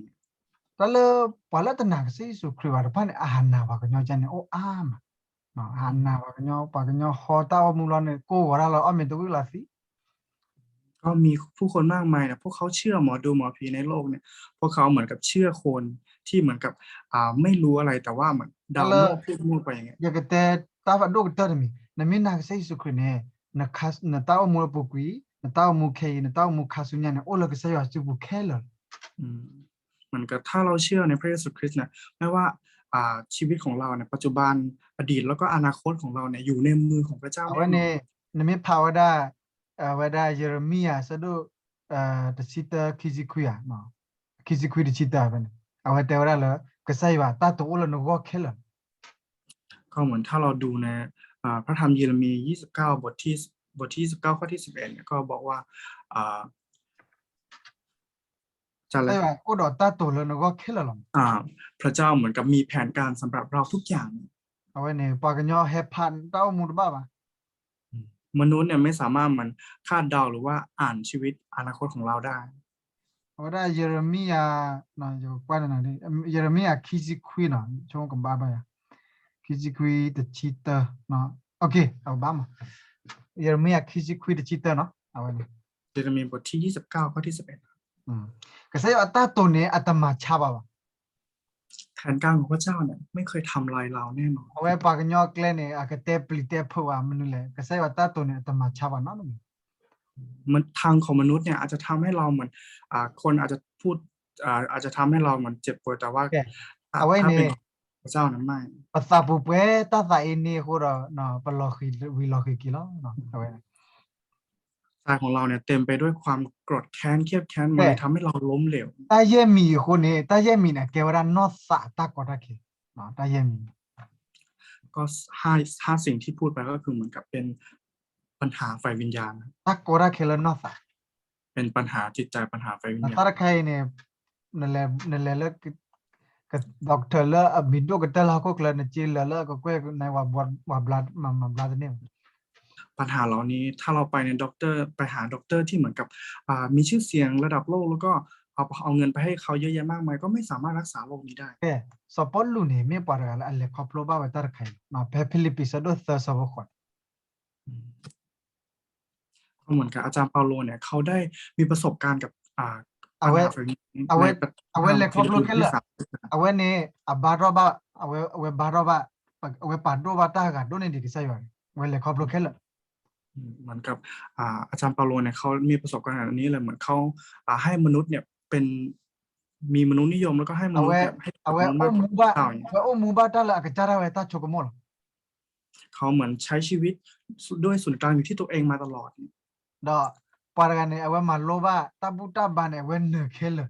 တၢ်လၢ ပှၤလၢတနာ်ကစၢ်ယ့ၣ်ၡူးခရံာ်ဘၣ်တဖၣ်န့ၣ် အဟးနာ်ပှၤကညီကန့ၣ် အိၣ်အါမး ဟးနာ်ပှၤကညီ ပှၤကညီဟီတၢ်အိၣ်မူလီၤန့ၣ် ကိးဂီၤတၢ်လၢအီၣ်မ့ၤတဝံၣ်လီၤသံ ก็มีผู้คนมากมายนะ พวกเขาเชื่อหมอดูหมอผีในโลกเนี่ย พวกเขาเหมือนกับเชื่อคนที่เหมือนกับ อ่า ไม่รู้อะไร แต่ว่าเหมือนเดามั่วพูดมั่วไปอย่างเงี้ย ယကတဲတၢ်ဖးဒိၣ်ကတၢၢ်တမံၤ နမ့ၢ်နာ်ကစၢ်ယ့ၣ်ၡူးခရံာ်န့ၣ် နတၢ်အိၣ်မူလၢပူၤကွံာ် နတၢ်အိၣ်မူခဲအံၤ နတၢ်အိၣ်မူခါဆူညါန့ၣ် အိၣ်လၢကစၢ်ယွၤစုပူၤခဲလၢာ်လီၤ เหมือนกับถ้าเราเชื่อในพระเยซูคริสต์นะ ไม่ว่า อ่า ชีวิตของเราเนี่ย ปัจจุบัน อดีต แล้วก็อนาคตของเราเนี่ย อยู่ในมือของพระเจ้าแน่นอน အဝဲန့ၣ် နမ့ၢ်ဖးဝဲဒၣ် အဝဲဒၣ်ယရမံယၤ ဆၢဒိၣ် တဆံတၢ ခံဆံခွံဧါ ခံဆံခွံတဆံတၢ ဖဲန့ၣ် အဝဲတဲဝဲဒၣ်လၢ ကစၢ်ယွၤတၢ်တိာ်အိၣ်လၢနဂီၢ်ခဲလၢာ်လီၤ ก็เหมือนถ้าเราดูใน อ่า พระธรรมเยเรมียาห์ ยี่สิบเก้า บทที่ บทที่ ยี่สิบเก้า ข้อที่ สิบเอ็ด เนี่ย ก็บอกว่า อ่า ကစၢ်ယွၤအိၣ်ဒီးတၢ်တိာ်လၢနဂီၢ်ခဲလၢာ်လီၤ อ่า พระเจ้าเหมือนกับมีแผนการสำหรับเราทุกอย่าง အဝဲန့ၣ် ပှၤကညီဟဲဖးတၢ်အိၣ်မူတဘၣ်ဘၣ် มนุษย์เนี่ยไม่สามารถเหมือนคาดเดาหรือว่าอ่านชีวิตอนาคตของเราได้ အဝဲဒၣ်ယရမံယၤ ယကွၢ်န့ၣ် ယရမံယၤ ခံဆံခွံနီၤ ဆိကဘါဘၣ်ယၤ ခံဆံခွံတဆံတၢ အဘၣ်မး ယရမံယၤ ခံဆံခွံတဆံတၢနီၤ အဝဲန့ၣ် เยเรมียาห์ บทที่ ยี่สิบเก้า ข้อที่ สิบเอ็ด ကစၢ်ယွၤအတၢ်တိာ်န့ၣ် အတမၤဆါဘၣ်ဘၣ် แผนการของพระเจ้าเนี่ย ไม่เคยทำลายเราแน่นอน အဝဲပှၤကညီအကျဲန့ၣ် အကတဲပျံၤတဲဖုးဘၣ်မနုၤလဲၣ် ကစၢ်ယွၤတၢ်တိာ်န့ၣ် အတမၤဆါဘၣ်နီတမံၤ มัน ทางของมนุษย์เนี่ย อาจจะทำให้เราเหมือน อ่า คนอาจจะพูด อ่า อาจจะทำให้เราเหมือนเจ็บปวด แต่ว่า ကဲ အဝဲန့ၣ် ถ้าเป็นพระเจ้านั้นไม่ ပသးပူၤပှဲၤတၢ်သးအ့န့အဃိဒီး ပလီၤဃံၤဝံၤလီၤဃံၤက့ၤလီၤ အဝဲ ใจของเราเนี่ยเต็มไปด้วยความโกรธแค้นเครียดแค้น มันเลยทำให้เราล้มเหลว တၢ်ယဲၢ်မံၤအဃိန့ၣ် တၢ်ယဲၢ်မံၤန့ၣ် ကဲဝဲဒၣ်နီၢ်သးအတၢ်ကီတၢ်ခဲ တၢ်ယဲၢ်မံၤ ก็ห้า ห้าสิ่งที่พูดไปก็คือเหมือนกับเป็นปัญหาฝ่ายวิญญาณ တၢ်ကီတၢ်ခဲလၢနီၢ်သး เป็นปัญหาจิตใจ ปัญหาฝ่ายวิญญาณ တၢ်တခါအံၤန့ၣ် နလဲၤလၢ doctor လၢအမံၤဒိၣ်ကတၢၢ်လၢဟီၣ်ခိၣ်ချၢ နက့လၢာ်လၢအကကွဲၢ်န့ၣ် ဝၤဘျါတန့ၢ် ปัญหาเหล่านี้ ถ้าเราไปใน ด็อกเตอร์ ไปหา ด็อกเตอร์ ที่เหมือนกับ อ่า มีชื่อเสียงระดับโลก แล้วก็เอา เอาเงินไปให้เขาเยอะแยะมากมาย ก็ไม่สามารถรักษาโรคนี้ได้ ကဲ စီၤပီလူးန့ၣ် မ့ၢ်ပှၤတဂၤလၢအလဲၤခီဖျိဘၣ်ဝဲတၢ်တခါအံၤ ဖဲဖံလံးပံၤ ဆၢဒိၣ်သၢ ဆၢဖိဃိး ก็เหมือนกับอาจารย์เปาโลเนี่ย เขาได้มีประสบการณ์กับ อ่า အဝဲ အဝဲ အဝဲလဲၤခီဖျိခဲလၢာ် အဝဲန့ၣ် အဘါထီၣ်ဘၣ် အဝဲ အဝဲဘါထီၣ်ဘၣ် အဝဲပာ်ဒိၣ်ဘၣ်တၢ်ဂၤဒိၣ်န့ၢ်ဒံးကစၢ်ယွၤန့ၣ် အဝဲလဲၤခီဖျိခဲလၢာ် เหมือนกับ อ่า อาจารย์เปาโลเนี่ย เขามีประสบการณ์แบบนี้เลย เหมือนเขา อ่า ให้มนุษย์เนี่ยเป็น มีมนุษย์นิยม แล้วก็ให้มนุษย์เนี่ย ให้ အဝဲအိၣ်မူဘၣ် အဝဲအိၣ်မူဘၣ်တၢ်လၢအကစၢ်ဒၣ်ဝဲတၢ်ဆိကမိၣ်လီၤ เขาเหมือนใช้ชีวิตด้วยศูนย์กลางอยู่ที่ตัวเองมาตลอด ဒီးပှၤတဂၤန့ၣ် အဝဲမၤလိဘၣ် တၢ်ဘူၣ်တၢ်ဘါန့ၣ် အဝဲနၢၤခဲလၢာ်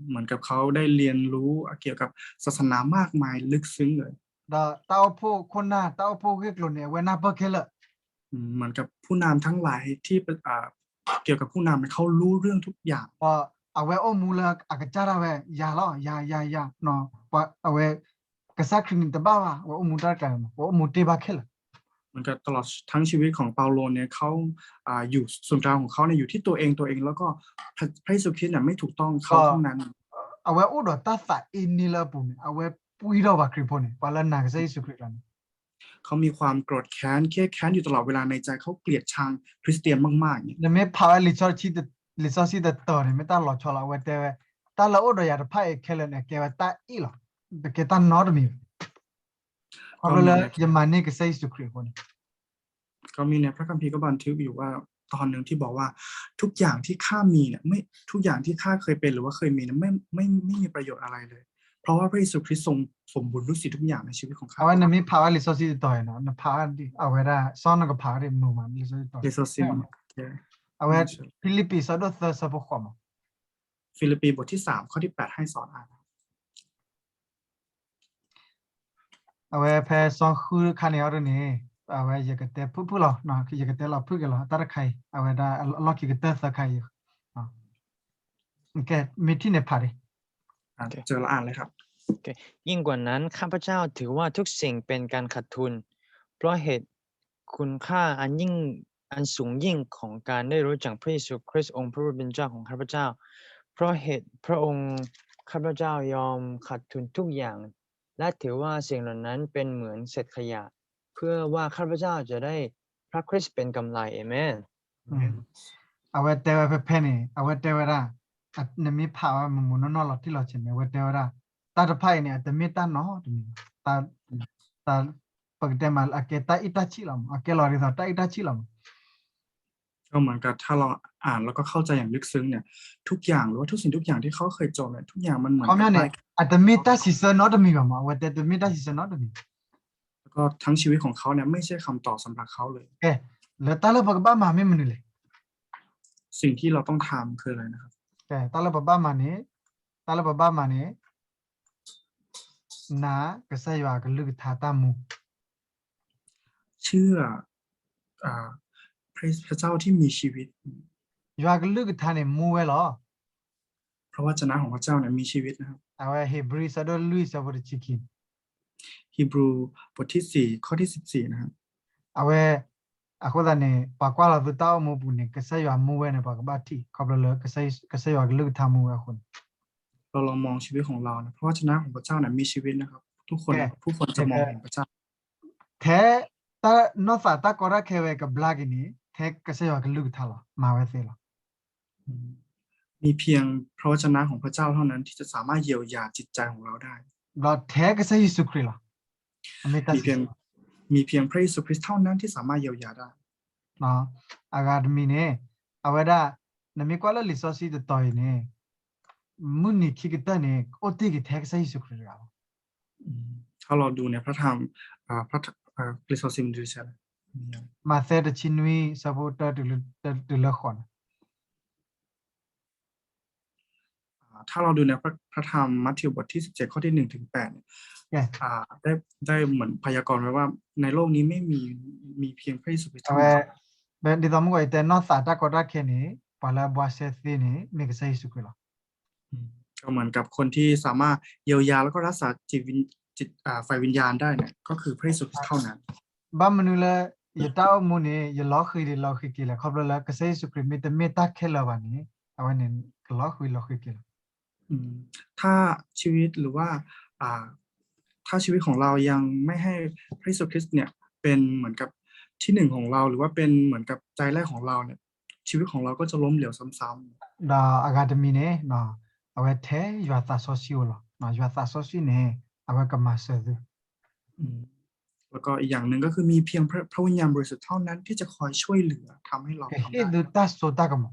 เหมือนกับเขาได้เรียนรู้เกี่ยวกับศาสนามากมายลึกซึ้งเลย ဒီးတၢ်အိၣ်ဖှိၣ်ခိၣ်နၢ် တၢ်အိၣ်ဖှိၣ်ဂ့ၢ်ကျိၤန့ၣ် အဝဲနၢ်ပၢၢ်ခဲလၢာ် เหมือนกับผู้นำทั้งหลายที่ อ่า เกี่ยวกับผู้นำเนี่ย เขารู้เรื่องทุกอย่าง ဒီးအဝဲအိၣ်မူလၢအကစၢ်ဒၣ်ဝဲ ယၤလီၤ ယၤ ယၤ ယၤ အဝဲ ကစၢ်ခရံာ်န့ၣ်တဘၣ်ဘၣ် အဝဲအိၣ်မူတၢ်တကျါ အဝဲအိၣ်မူတ့ၢ်ဘၣ်ခဲလၢာ် เหมือนกับตลอดทั้งชีวิตของเปาโลเนี่ย เขา อ่า อยู่ศูนย์กลางของเขาเนี่ย อยู่ที่ตัวเอง ตัวเอง แล้วก็ พระ พระเยซูคริสต์เนี่ยไม่ถูกต้อง เขาเท่านั้น အဝဲအိၣ်ဒီးတၢ်သးအ့န့လၢအပူၤန့ၣ် အဝဲပှံထီၣ်ဘၣ်ခရံာ်ဖိန့ၣ် ပှၤလၢနာ်ကစၢ်ယ့ၣ်ၡူးခရံာ်ကျါန့ၣ် เขามีความโกรธแค้น เครียดแค้นอยู่ตลอดเวลา ในใจเขาเกลียดชังคริสเตียนมากๆ อย่างเงี้ย နမ့ၢ်ဖးဝဲ လံာ်စီဆှံတတီၤန့ၣ် မ့ၢ်တၢ်လီၤဆီလီၤ အဝဲတဲဝဲ တၢ်လၢအိၣ်ဒီးယၤတဖၣ်အံၤခဲလၢာ်န့ၣ် ကဲဝဲတၢ်အ့ၣ်လီၤ တကဲတၢ်နီတမံၤဘၣ် ခီဖျိလၢယမၤန့ၢ်ကစၢ်ယ့ၣ်ၡူးခရံာ်အဃိန့ၣ် ก็มีในพระคัมภีร์ก็บันทึกอยู่ว่า ตอนหนึ่งที่บอกว่า ทุกอย่างที่ข้ามีเนี่ย ไม่ ทุกอย่างที่ข้าเคยเป็นหรือว่าเคยมีเนี่ย ไม่ ไม่ ไม่มีประโยชน์อะไรเลย เพราะว่าพระเยซูคริสต์ทรงสมบูรณ์ทุกสิ่งทุกอย่างในชีวิตของข้าพเจ้า အဝဲနမ့ၢ်ဖးဝဲလံာ်စီဆှံတတီၤအံၤနီၤ နဖးဝဲဒ် အဝဲဒၣ် စီၤနကဖးဝဲဒ်မုာ်မး လံာ်စီဆှံတတီၤ လံာ်စီဆှံ အဝဲ ဖံလံးပံး ဆၢဒိၣ်သၢ ဆၢဖိဃိးမး ฟิลิปปีบทที่สามข้อที่แปดให้สอนอ่าน အဝဲဖဲစီၤဃုခါန့ၣ် အီၤဒ်န့ၣ် အဝဲယကတဲဖုၣ်ဖုၣ်လီၤ ယကတဲလီၤဖုၣ်က့ၤလီၤ တၢ်တခါအံၤ အဝဲဒၣ်အလီၢ်ခံကတၢၢ်သၢခါအံၤ ကဲ မ့ၢ်ထံၣ်န့ၣ်ဖးဒံး โอเค ยิ่งกว่านั้นข้าพเจ้าถือว่าทุกสิ่งเป็นการขาดทุน เพราะเหตุคุณค่าอันยิ่งอันสูงยิ่งของการได้รู้จักพระเยซูคริสต์องค์พระผู้เป็นเจ้าของข้าพเจ้า เพราะเหตุพระองค์ข้าพเจ้ายอมขาดทุนทุกอย่าง และถือว่าสิ่งเหล่านั้นเป็นเหมือนเศษขยะ เพื่อว่าข้าพเจ้าจะได้พระคริสต์เป็นกำไร เอเมน အဝဲတဲဝဲဖဲဖဲန့ၣ် အဝဲတဲဝဲဒၣ် နမ့ၢ်ဖးဝဲမုာ်မုာ်နီၢ်နီၢ်လီၤတံၢ်လီၤဆဲးန့ၣ် အဝဲတဲဝဲဒၣ် တၢ်တဖၣ်အံၤန့ၣ် အတမ့ၢ်တၢ်နီတမံၤ တၢ် ပကတဲမး အကဲတၢ်အံၣ်တၢ်ဆံၣ်လီၤမး အကဲလီၤဒ်သိးတၢ်အံၣ်တၢ်ဆံၣ်လီၤမး ก็เหมือนกับถ้าเราอ่านแล้วก็เข้าใจอย่างลึกซึ้งเนี่ย ทุกอย่างหรือว่าทุกสิ่งทุกอย่างที่เขาเคยเจอเนี่ย ทุกอย่างมันเหมือนกับ ခီပညီန့ၣ် အတမ့ၢ်တၢ်စံးဆၢနီတမံၤဘၣ်မး အဝဲတဲတမ့ၢ်တၢ်စံးဆၢနီတမံၤ แล้วก็ทั้งชีวิตของเขาเนี่ยไม่ใช่คำตอบ สำหรับเขาเลย ကဲ လၢတၢ်လၢပကဘၣ်မၤမ့ၢ်မနုၤလဲၣ် สิ่งที่เราต้องทำคืออะไรนะครับ ကဲ တၢ်လၢပဘၣ်မၤန့ၣ် တၢ်လၢပဘၣ်မၤန့ၣ် နာ်ကစၢ်ယွၤကလုၢ်ကထါတၢ်မူ เชื่ออ่าพระพระเจ้าที่มีชีวิต ယွၤကလုၢ်ကထါန့ၣ်မူဝဲလီၤ พระวจนะของพระเจ้าเนี่ยมีชีวิตนะครับ အဝဲဧ့ၤဘြံၤ ဆၢဒိၣ်လွံၢ် ဆၢဖိတဆံခံ Hebrew บทที่สี่ข้อที่สิบสี่ นะครับ အဝဲ အဃိသတးန့ၣ် ပှၤကွၢ်လီၤသုတၢ်အိၣ်မူပူၤန့ၣ် ကစၢ်ယွၤမူဝဲန့ၣ် ပှၤကဘၣ်ထံၣ် ခီဖျိလၢ ကစၢ်ယွၤကလုၢ်ကထါမူဝဲအဃိန့ၣ် เราลองมองชีวิตของเรานะ พระวจนะของพระเจ้านะมีชีวิตนะครับ ทุกคนทุกคนจะมองเห็นพระเจ้า ထဲတၢ်နီၢ်သးတၢ်ကီတၢ်ခဲဝဲကဘျါက့ၤန့ၣ် ထဲကစၢ်ယွၤကလုၢ်ကထါလီၤ မၤဝဲသ့လီၤ มีเพียงพระวจนะของพระเจ้าเท่านั้นที่จะสามารถเยียวยาจิตใจของเราได้ ဒီးထဲကစၢ်ယ့ၣ်ၡူးခရံာ်လီၤ အမ့ၢ်တၢ် มีเพียง มีเพียงพระเยซูคริสต์เท่านั้นที่สามารถเยียวยาได้ အဂၤတမံၤန့ၣ် အဝဲဒၣ် နမ့ၢ်ကွၢ်လၢလံာ်စီဆှံတတီၤအံၤန့ၣ် မုၢ်နံၤခံကတၢၢ်န့ၣ် အိၣ်တ့ၢ်က့ၤထဲကစၢ်ယ့ၣ်ၡူးခရံာ်တဂၤလီၤ ถ้าเราดูในพระธรรมอ่าพระอ่าพระคริสตธรรม မးသဲတဆံနွံ ဆၢဖိတၢတုၤလၢဃိးန့ၣ် อ่าถ้าเราดูในพระพระธรรมมัทธิวบทที่สิบเจ็ดข้อที่หนึ่งถึงแปดเนี่ยอ่าได้ได้เหมือนพยากรณ์ไว้ว่าในโลกนี้ไม่มีมีเพียงพระเยซูคริสต์เท่านั้น ဒ်သိးမုၢ်ကီးယတဲ နီၢ်သးတၢ်ကီတၢ်ခဲန့ၣ် ပှၤလၢအဘှါရှဲသ့န့ၣ် မ့ၢ်ကစၢ်ယ့ၣ်ၡူးခရံာ်လီၤ อืมก็เหมือนกับคนที่สามารถเยียวยาแล้วก็รักษาจิตวิญจิตอ่าฝ่ายวิญญาณได้เนี่ยก็คือพระเยซูคริสต์เท่านั้น ဘၣ်မနုၤလၢ ယတၢ်အိၣ်မူန့ၣ် ယလီၤဃံၤဒံးလီၤဃံၤက့ၤလဲၣ် ခီဖျိလၢ ကစၢ်ယ့ၣ်ၡူးခရံာ် မ့တမ့ၢ်တၢ်ခဲလၢာ်ဘၣ်န့ၣ် အဝဲန့ၣ် ကလီၤဃံၤလီၤဃံၤက့ၤလီၤ อืมถ้าชีวิตหรือว่าอ่าถ้าชีวิตของเรายังไม่ให้พระเยซูคริสต์เนี่ยเป็นเหมือนกับที่หนึ่งของเราหรือว่าเป็นเหมือนกับใจแรกของเราเนี่ยชีวิตของเราก็จะล้มเหลวซ้ำๆ ဒီးအဂၤတမံၤန့ၣ် အဝဲထဲယွၤသးစီဆှံအိၣ်လီၤ ယွၤသးစီဆှံန့ၣ် အဝဲကမၤစၢၤသု อืมแล้วก็อีกอย่างหนึ่งก็คือมีเพียงพระพระวิญญาณบริสุทธิ์เท่านั้นที่จะคอยช่วยเหลือทำให้เราทำได้ ကဟ့ၣ်သုတၢ်စိတၢ်ကမီၤ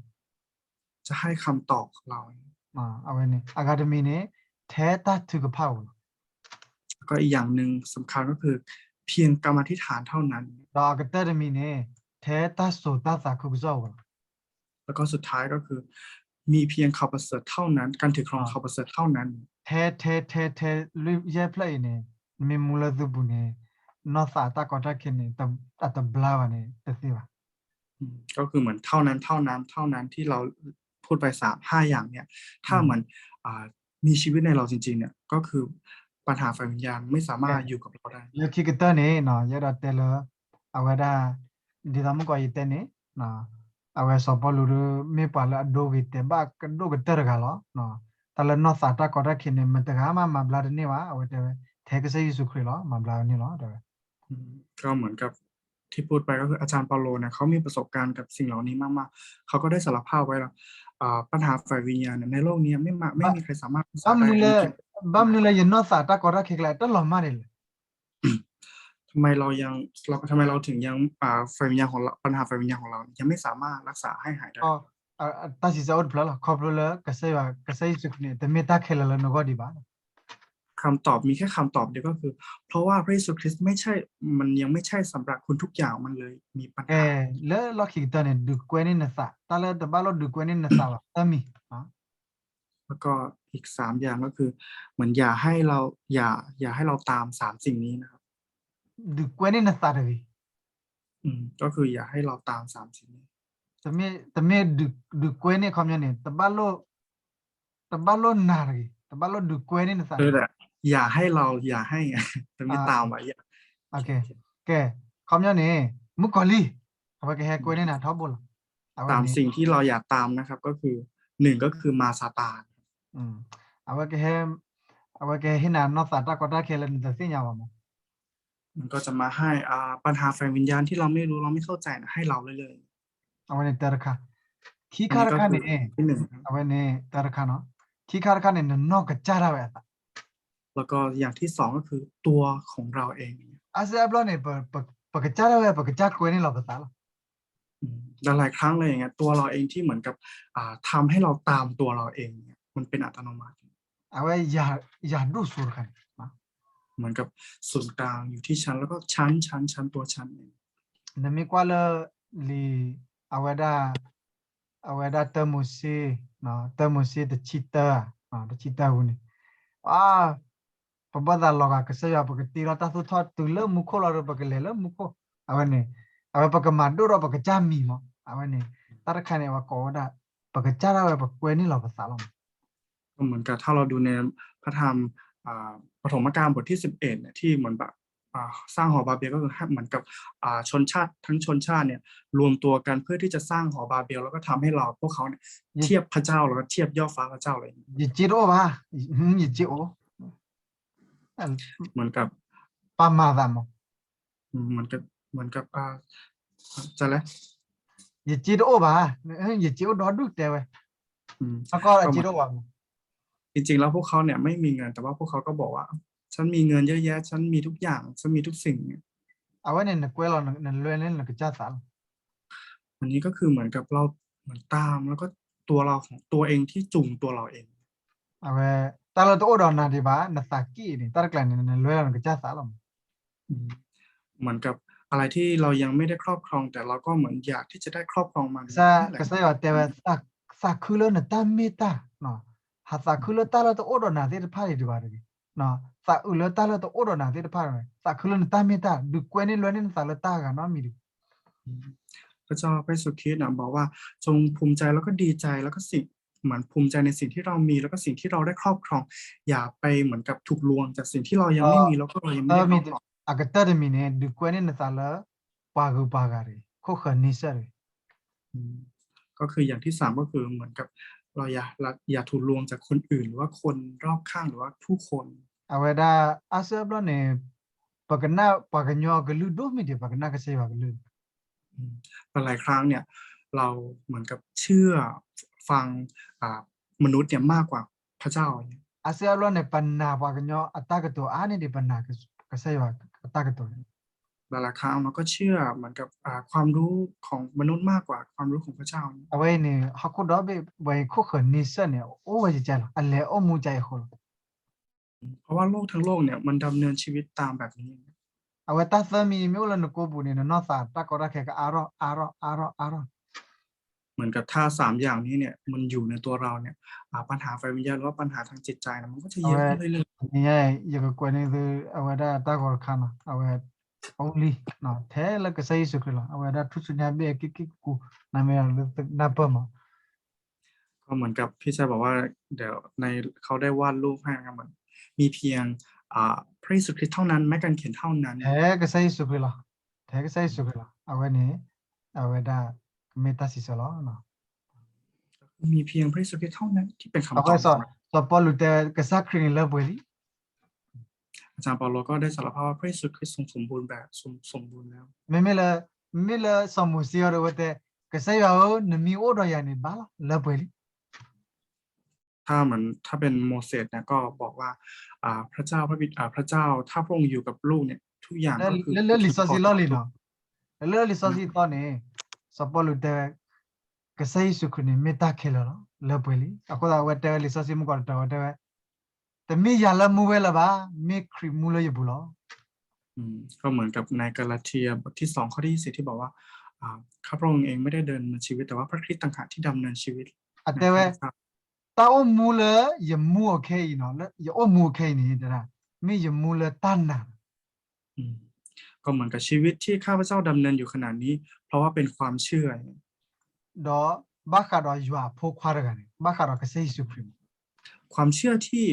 จะให้คำตอบเรา အဝဲန့ၣ် အဂၤတမံၤန့ၣ် ထဲတၢ်ထုကဖၣ်အိၣ်လီၤ แล้วก็อีกอย่างหนึ่งสำคัญก็คือเพียงกำอธิษฐานเท่านั้น ဒီးအကတၢၢ်တမံၤန့ၣ် ထဲတၢ်စိၤတၢ်သးခုကစီၣ်အိၣ်လီၤ แล้วก็สุดท้ายก็คือมีเพียงข่าวประเสริฐเท่านั้นการถือครองข่าวประเสริฐเท่านั้น ထဲ ထဲ ထဲ ထဲ လွံၢ်ယဲၢ်ဖျၢၣ်အံၤန့ၣ် မ့ၢ်မူလၢသုပူၤန့ၣ် နီၢ်သးတၢ်ကီတၢ်ခဲန့ၣ် အတဘျါဘၣ်န့ၣ် တသ့ဘၣ် อืมก็คือเหมือนเท่านั้นเท่านั้นเท่านั้นที่เราพูดไปสามห้าอย่างเนี่ยถ้าเหมือนอ่ามีชีวิตในเราจริงๆเนี่ยก็คือปัญหาฝ่ายวิญญาณไม่สามารถอยู่กับเราได้ လၢခံကတၢၢ်န့ၣ် ယအဲၣ်ဒိးတဲလၢ အဝဲဒၣ် ဒ်သိးမုၢ်ကီးယတဲန့ၣ် အဝဲစီၤပီလူးဒီး မ့ၢ်ပှၤလၢအဒိဂ့ၤတဲာ်ဘၣ်ကဒိၣ်ကတၢၢ်တဂၤလီၤ တၢ်လၢနီၢ်သးတၢ်ကီတၢ်ခဲန့ၣ် မတဂၤမးမၤဘျါတန့ၢ်ဘၣ် အဝဲတဲဝဲ ထဲကစၢ်ယ့ၣ်ၡူးခရံာ်လီၤ မၤဘျါဝဲန့ၣ်လီၤ တဲဝဲ อืมก็เหมือนกับที่พูดไปก็คืออาจารย์เปาโลเนี่ยเขามีประสบการณ์กับสิ่งเหล่านี้มากๆเขาก็ได้สารภาพไว้แล้วอ่าปัญหาฝ่ายวิญญาณเนี่ยในโลกนี้ไม่มาไม่มีใครสามารถรักษาได้ ဘၣ်မနုၤလၢ ဘၣ်မနုၤလၢယနီၢ်သးတၢ်ကီတၢ်ခဲကျဲ တၢ်လီၤမၢ်န့ၣ်လဲၣ် ทำไมเรายังเราทำไมเราถึงยังอ่าฝ่ายวิญญาณของเราปัญหาฝ่ายวิญญาณของเรายังไม่สามารถรักษาให้หายได้ တၢ်စံးဆၢအိၣ်တဖျၢၣ်လီၤ ခီဖျိလၢကစၢ်ယွၤ ကစၢ်ယ့ၣ်ၡူးခရံာ်န့ၣ် တမ့ၢ်တၢ်ခဲလၢာ်လၢနဂီၢ်ဒံးဘၣ် คำตอบมีแค่คำตอบเดียวก็คือ เพราะว่าพระเยซูคริสต์ไม่ใช่ มันยังไม่ใช่สำหรับคุณทุกอย่าง มันเลยมีปัญหา လၢလီၢ်ခံကတၢၢ်န့ၣ် ဒုးကွဲန့ၢ်နသး တၢ်လၢတဘၣ်လိၣ်ဒုးကွဲန့ၢ်နသးဘၣ် တမံၤ แล้วก็อีกสามอย่างก็คือ เหมือนอย่าให้เรา อย่า อย่าให้เราตามสามสิ่งนี้นะครับ ဒုးကွဲန့ၢ်နသးတဂ့ၤ อืม ก็คืออย่าให้เราตามสามสิ่งนี้ တမ့ၢ် တမ့ၢ်ဒုးကွဲန့ၢ်ခီပညီန့ၣ် တဘၣ်လိၣ် တဘၣ်လိၣ်နၤတဂ့ၤ တဘၣ်လိၣ်ဒုးကွဲန့ၢ်နသး แต่อย่าให้เรา อย่าให้ แต่ไม่ตาม อ่ะ อย่า โอเค ကဲ ခီပညီန့ၣ် မုၣ်ကီၤလံၢ် အဝဲကဟဲကွဲန့ၢ်နၤထီဘိလီၤ สามสิ่งที่เราอย่าตามนะครับ ก็คือ หนึ่ง ก็คือมารซาตาน အဝဲကဟဲ အဝဲကဟဲဟ့ၣ်နၤနီၢ်သးတၢ်ကီတၢ်ခဲလၢနတသ့ၣ်ညါဘၣ်မး มันก็จะมาให้ อ่า ปัญหาฝ่ายวิญญาณ ที่เราไม่รู้ เราไม่เข้าใจนะ ให้เราเรื่อยๆ အဝဲန့ၣ်တၢ်တခါ ခံခါတခါန့ၣ် အဝဲန့ၣ်တၢ်တခါနီၤ ခံခါတခါန့ၣ် နနီၢ်ကစၢ်ဒၣ်ဝဲအသး แล้วก็อย่างที่สองก็คือตัวของเราเอง အါစုအါဘျီန့ၣ် ပ ပ ပကစၢ်ဒၣ်ဝဲ ပကစၢ်ကွဲန့ၢ်လီၤပသးလီၤ หลายๆครั้งเลยอย่างเงี้ย ตัวเราเองที่เหมือนกับ อ่า ทำให้เราตามตัวเราเองเนี่ย มันเป็นอัตโนมัติ အဝဲ ယၤဒိၣ်စိတခါန့ၣ် เหมือนกับศูนย์กลางอยู่ที่ฉัน แล้วก็ฉัน ฉัน ฉัน ตัวฉันเอง နမ့ၢ်ကွၢ်လၢ လံာ် အဝဲဒၣ် အဝဲဒၣ်တၢမိၤၡ့ တၢမိၤၡ့တဆံတၢ တဆံတၢပူၤန့ၣ် အ ပဘၣ်သးလီၤဂာ်ကစၢ်ယွၤ ပကတ့ထီၣ်တၢ်သူၣ်ထီၣ်တုၤလၢမူခိၣ်လီၤဒီး ပကလဲၤလၢမူခိၣ် အဝဲန့ၣ် အဝဲပကမၤဒိၣ်ဒီးပကစၢ်မံၤမး အဝဲန့ၣ် တၢ်တခါန့ၣ် အဝဲကိးဝဲဒၣ် ပကစၢ်ဒၣ်ဝဲ ပကွဲန့ၢ်လီၤပသးလီၤမး ก็เหมือนกับถ้าเราดูในพระธรรม อ่า ปฐมกาลบทที่สิบเอ็ดเนี่ย ที่เหมือนแบบ อ่า สร้างหอบาเบลก็คือให้เหมือนกับ อ่า ชนชาติทั้งชนชาติเนี่ยรวมตัวกันเพื่อที่จะสร้างหอบาเบล แล้วก็ทำให้เราพวกเขาเนี่ยเทียบพระเจ้า แล้วก็เทียบยอดฟ้าพระเจ้าเลย ယစ့တအိၣ်ဘၣ် ယစ့အိၣ် เหมือนกับ ပမၤသးမး เหมือนกับ เหมือนกับ อ่า จะอะไร ယစ့တအိၣ်ဘၣ် ယစ့အိၣ်ဒီဒူၣ်တဲဝဲ อืม အကီၢ်အစ့တအိၣ်ဘၣ် จริงๆแล้วพวกเขาเนี่ยไม่มีเงิน แต่ว่าพวกเขาก็บอกว่า ฉันมีเงินเยอะแยะ ฉันมีทุกอย่าง ฉันมีทุกสิ่งเนี่ย အဝဲန့ၣ် နကွဲလီၤ နလွဲန့ၢ်နကစၢ်သးလီၤ อันนี้ก็คือเหมือนกับเรา เหมือนตาม แล้วก็ตัวเราของตัวเองที่จูงตัวเราเอง အဝဲ တၢ်လၢတအိၣ်ဒီးနၤဒံးဘၣ် နသးက့ၣ်န့ၣ် တၢ်တကျါန့ၣ် နလွဲလီၤနကစၢ်သးလီၤ อืม เหมือนกับอะไรที่เรายังไม่ได้ครอบครอง แต่เราก็เหมือนอยากที่จะได้ครอบครองมัน ကစၢ်ယွၤတဲဝဲ သးခုလၢနတၢ်မ့ၢ်တၢ် ဟးသးခုလၢတၢ်လၢတအိၣ်ဒီးနၤသ့ၣ်တဖၣ်ဒံးဘၣ်တဂ့ၤ သးအုးလၢတၢ်လၢတအိၣ်ဒီးနၤသ့ၣ်တဖၣ် သးခုလၢနတၢ်မ့ၢ်တၢ် ဒုးကွဲန့ၢ်လွဲန့ၢ်နသးလၢတၢ်ဂၤနီတမံၤတဂ့ၤ พระเจ้าพระเยซูคริสต์นะบอกว่า จงภูมิใจแล้วก็ดีใจ แล้วก็สิ่ง เหมือนภูมิใจในสิ่งที่เรามี แล้วก็สิ่งที่เราได้ครอบครอง อย่าไปเหมือนกับถูกลวงจากสิ่งที่เรายังไม่มี แล้วก็เรายังไม่ได้ครอบครอง အကတၢၢ်တမံၤန့ၣ် ဒုးကွဲန့ၢ်နသးလၢ ပှၤဂုၤပှၤဂၤတဂ့ၤ ခိၣ်ဃၢၤန့ဆၢၣ်တဂ့ၤ อืม ก็คืออย่างที่สาม ก็คือเหมือนกับเราอย่า อย่าถูกลวงจากคนอื่น หรือว่าคนรอบข้าง หรือว่าผู้คน အဝဲဒၣ် အါစုအါဘျီန့ၣ် ပကနၣ်ပှၤကညီအကလုၢ်ဒိၣ်မ့ၢ်ဒံး ပကနၣ်ကစၢ်ယွၤအကလုၢ် อืม หลายๆครั้งเนี่ย เราเหมือนกับเชื่อฟัง อ่า มนุษย์เนี่ยมากกว่าพระเจ้า အါစုအါဘျီန့ၣ် ပနာ်ပှၤကညီအတၢ်ကတိၤအါန့ၢ်ဒံး ပနာ်ကစၢ်ယွၤအတၢ်ကတိၤ หลายๆครั้งเราก็เชื่อเหมือนกับ อ่า ความรู้ของมนุษย์มากกว่าความรู้ของพระเจ้า အဝဲအံၤန့ၣ် ဟီၣ်ခိၣ်ဒီဘ့ၣ်ဝဲအံၤ ခိၣ်ဃၢၤန့ဆၢၣ်န့ၣ် အိၣ်ဝဲယကဲလီၤ အလဲၤအိၣ်မူကဲအဃိလီၤ เพราะว่าโลกทั้งโลกเนี่ยมันดำเนินชีวิตตามแบบนี้ အဝဲတၢ်သၢမံၤမ့ၢ်အိၣ်လၢနကိာ်ပူၤန့ၣ် နနီၢ်သးတၢ်ကီတၢ်ခဲကအါထီၣ် အါထီၣ် အါထီၣ် အါထီၣ် เหมือนกับถ้าสามอย่างนี้เนี่ยมันอยู่ในตัวเราเนี่ย อ่า ปัญหาฝ่ายวิญญาณ หรือว่าปัญหาทางจิตใจนะ มันก็จะเยอะขึ้นเรื่อยๆ အဝဲ ယကကွဲးန့ၢ်သု အဝဲဒၣ်တၢ်ဂီၤတခါနီၤ အဝဲ only ထဲလၢကစၢ်ယ့ၣ်ၡူးခရံာ်လီၤ အဝဲဒၣ်ထူၣ်စုညါဘ့ၣ်အက့ၢ်က့ၢ်ကူကူ နမ့ၢ်လၢနၢ်ပၢၢ်မး ก็เหมือนกับพี่ชายบอกว่า เดี๋ยวใน เขาได้วาดรูปให้นะครับ เหมือนมีเพียง อ่า พระเยซูคริสต์เท่านั้น ไม้กางเขนเท่านั้น ထဲကစၢ်ယ့ၣ်ၡူးခရံာ်လီၤ ထဲကစၢ်ယ့ၣ်ၡူးခရံာ်လီၤ အဝဲန့ၣ် အဝဲဒၣ် ကမ့ၢ်တၢ်စံးဆၢလီၤ มีเพียงพระเยซูคริสต์เท่านั้นที่เป็นคำตอบ စီၤပီလူးတဲ ကစၢ်ခရံာ်န့ၣ်လၢပှဲၤလံ อาจารย์เปาโลก็ได้สารภาพว่าพระเยซูคริสต์ทรงสมบูรณ์แบบ ทรงสมบูรณ์แล้ว မ့မ့ၢ်လၢ မ့မ့ၢ်လၢစီၤမိၤၡ့အံၤဒီး အဝဲတဲ ကစၢ်ယွၤဧၢ နမ့ၢ်အိၣ်ဒီးယၤန့ၣ် ဘၣ်လီၤ လၢပှဲၤလံ ถ้าเหมือน ถ้าเป็นโมเสสเนี่ยก็บอกว่า อ่า พระเจ้า พระบิดา อ่า พระเจ้า ถ้าพระองค์อยู่กับลูกเนี่ย ทุกอย่างก็คือ လၢ လၢလံာ်စီဆှံလီၢ်လံၤနီၤ လၢလံာ်စီဆှံသီန့ၣ် စီၤပီလူးတဲဝဲ ကစၢ်ယ့ၣ်ၡူးခရံာ်န့ၣ် မ့ၢ်တၢ်ခဲလၢာ်လီၤ လၢပှဲၤလံ အဃိသတး အဝဲတဲဝဲလံာ်စီဆှံမုၢ်ကီးတတၢၢ် အဝဲတဲဝဲ တမ့ၢ်ယၤလၢမူဝဲလၢၤဘၣ်, မ့ၢ်ခရံာ်မူလၢယပူၤလီၤ. อืม ก็เหมือนกับในกาลาเทียบทที่สองข้อที่ยี่สิบที่บอกว่าอ่าข้าพระองค์เองไม่ได้ดำเนินชีวิตแต่ว่าพระคริสต์ต่างหากที่ดำเนินชีวิต အတဲဝဲ တၢ်အိၣ်မူလၢယမူအခဲအံၤနီၤ, လၢယအိၣ်မူအခဲအံၤန့ၣ် တဲဒၣ် မ့ၢ်ယမူလၢတၢ်နာ် ก็เหมือนกับชีวิตที่ข้าพเจ้าดำเนินอยู่ขณะนี้เพราะว่าเป็นความเชื่อ ဒီးဘၣ်ဃးဒီးယွၤအဖိခွါတဂၤန့ၣ် ဘၣ်ဃးဒီးကစၢ်ယ့ၣ်ၡူးခရံာ် ความเชื่อที่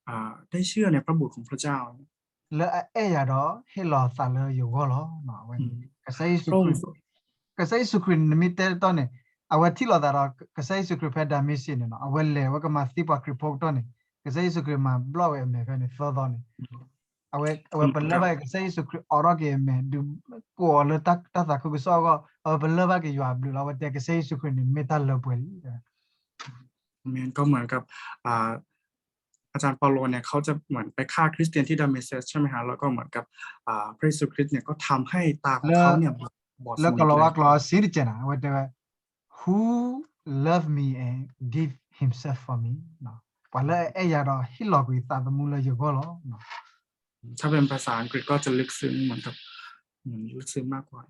อ่าได้เชื่อในพระคำเพียร လၢအအဲၣ်ယၤဒီးဟ့ၣ်လီၤအသးလၢယဂီၢ်လီၤ. အဝဲန့ၣ် ကစၢ်ယ့ၣ်ၡူးခရံာ် ကစၢ်ယ့ၣ်ၡူးခရံာ်န့ၣ် နမ့ၢ်တဲတတီၢ်န့ၣ် အဝဲထံၣ်လိာ်သးဒီးကစၢ်ယ့ၣ်ၡူးခရံာ်ဖဲဒၤမ့းစ့းန့ၣ်နီၤ, အဝဲလဲၤဝဲကမၤသံပှၤခရံာ်ဖိကတီၢ်န့ၣ် ကစၢ်ယ့ၣ်ၡူးခရံာ်မၤဘျီၣ်ဝဲအမဲာ်ဖဲန့ၣ်သၢသီန့ၣ် အဝဲ အဝဲပလၢၢ်ဘၣ်က့ၤကစၢ်ယ့ၣ်ၡူးခရံာ်အိးထီၣ်က့ၤအမဲာ် ဒုးကိးအီၤလၢတၢ်သးခုကစီၣ်အဂီၢ် အဝဲပလၢၢ်ဘၣ်က့ၤယွၤအဘျုးလီၤ. အဝဲတဲကစၢ်ယ့ၣ်ၡူးခရံာ်န့ၣ် မ့ၢ်တၢ်လၢပှဲၤလံ. မ့ၢ်ကီမၢ်ကပ် อาจารย์เปาโลเนี่ยเขาจะเหมือนไปฆ่าคริสเตียนที่ดาเมสกัสใช่ไหมฮะ แล้วก็เหมือนกับอ่าพระเยซูคริสต์เนี่ยก็ทำให้ตาของเขาเนี่ยบอดสนิทเลย လၢကီၤလၤဝါကျိာ်အဆံတကဲးန့ၣ် အဝဲတဲဝဲ Who love me and give himself for me ပှၤလၢအအဲၣ်ယၤဒီးဟ့ၣ်လီၤကွံာ်သးသမူလၢယဂီၢ်လီၤ. ถ้าเป็นภาษาอังกฤษก็จะลึกซึ้งเหมือนกับ เหมือนลึกซึ้งมากกว่า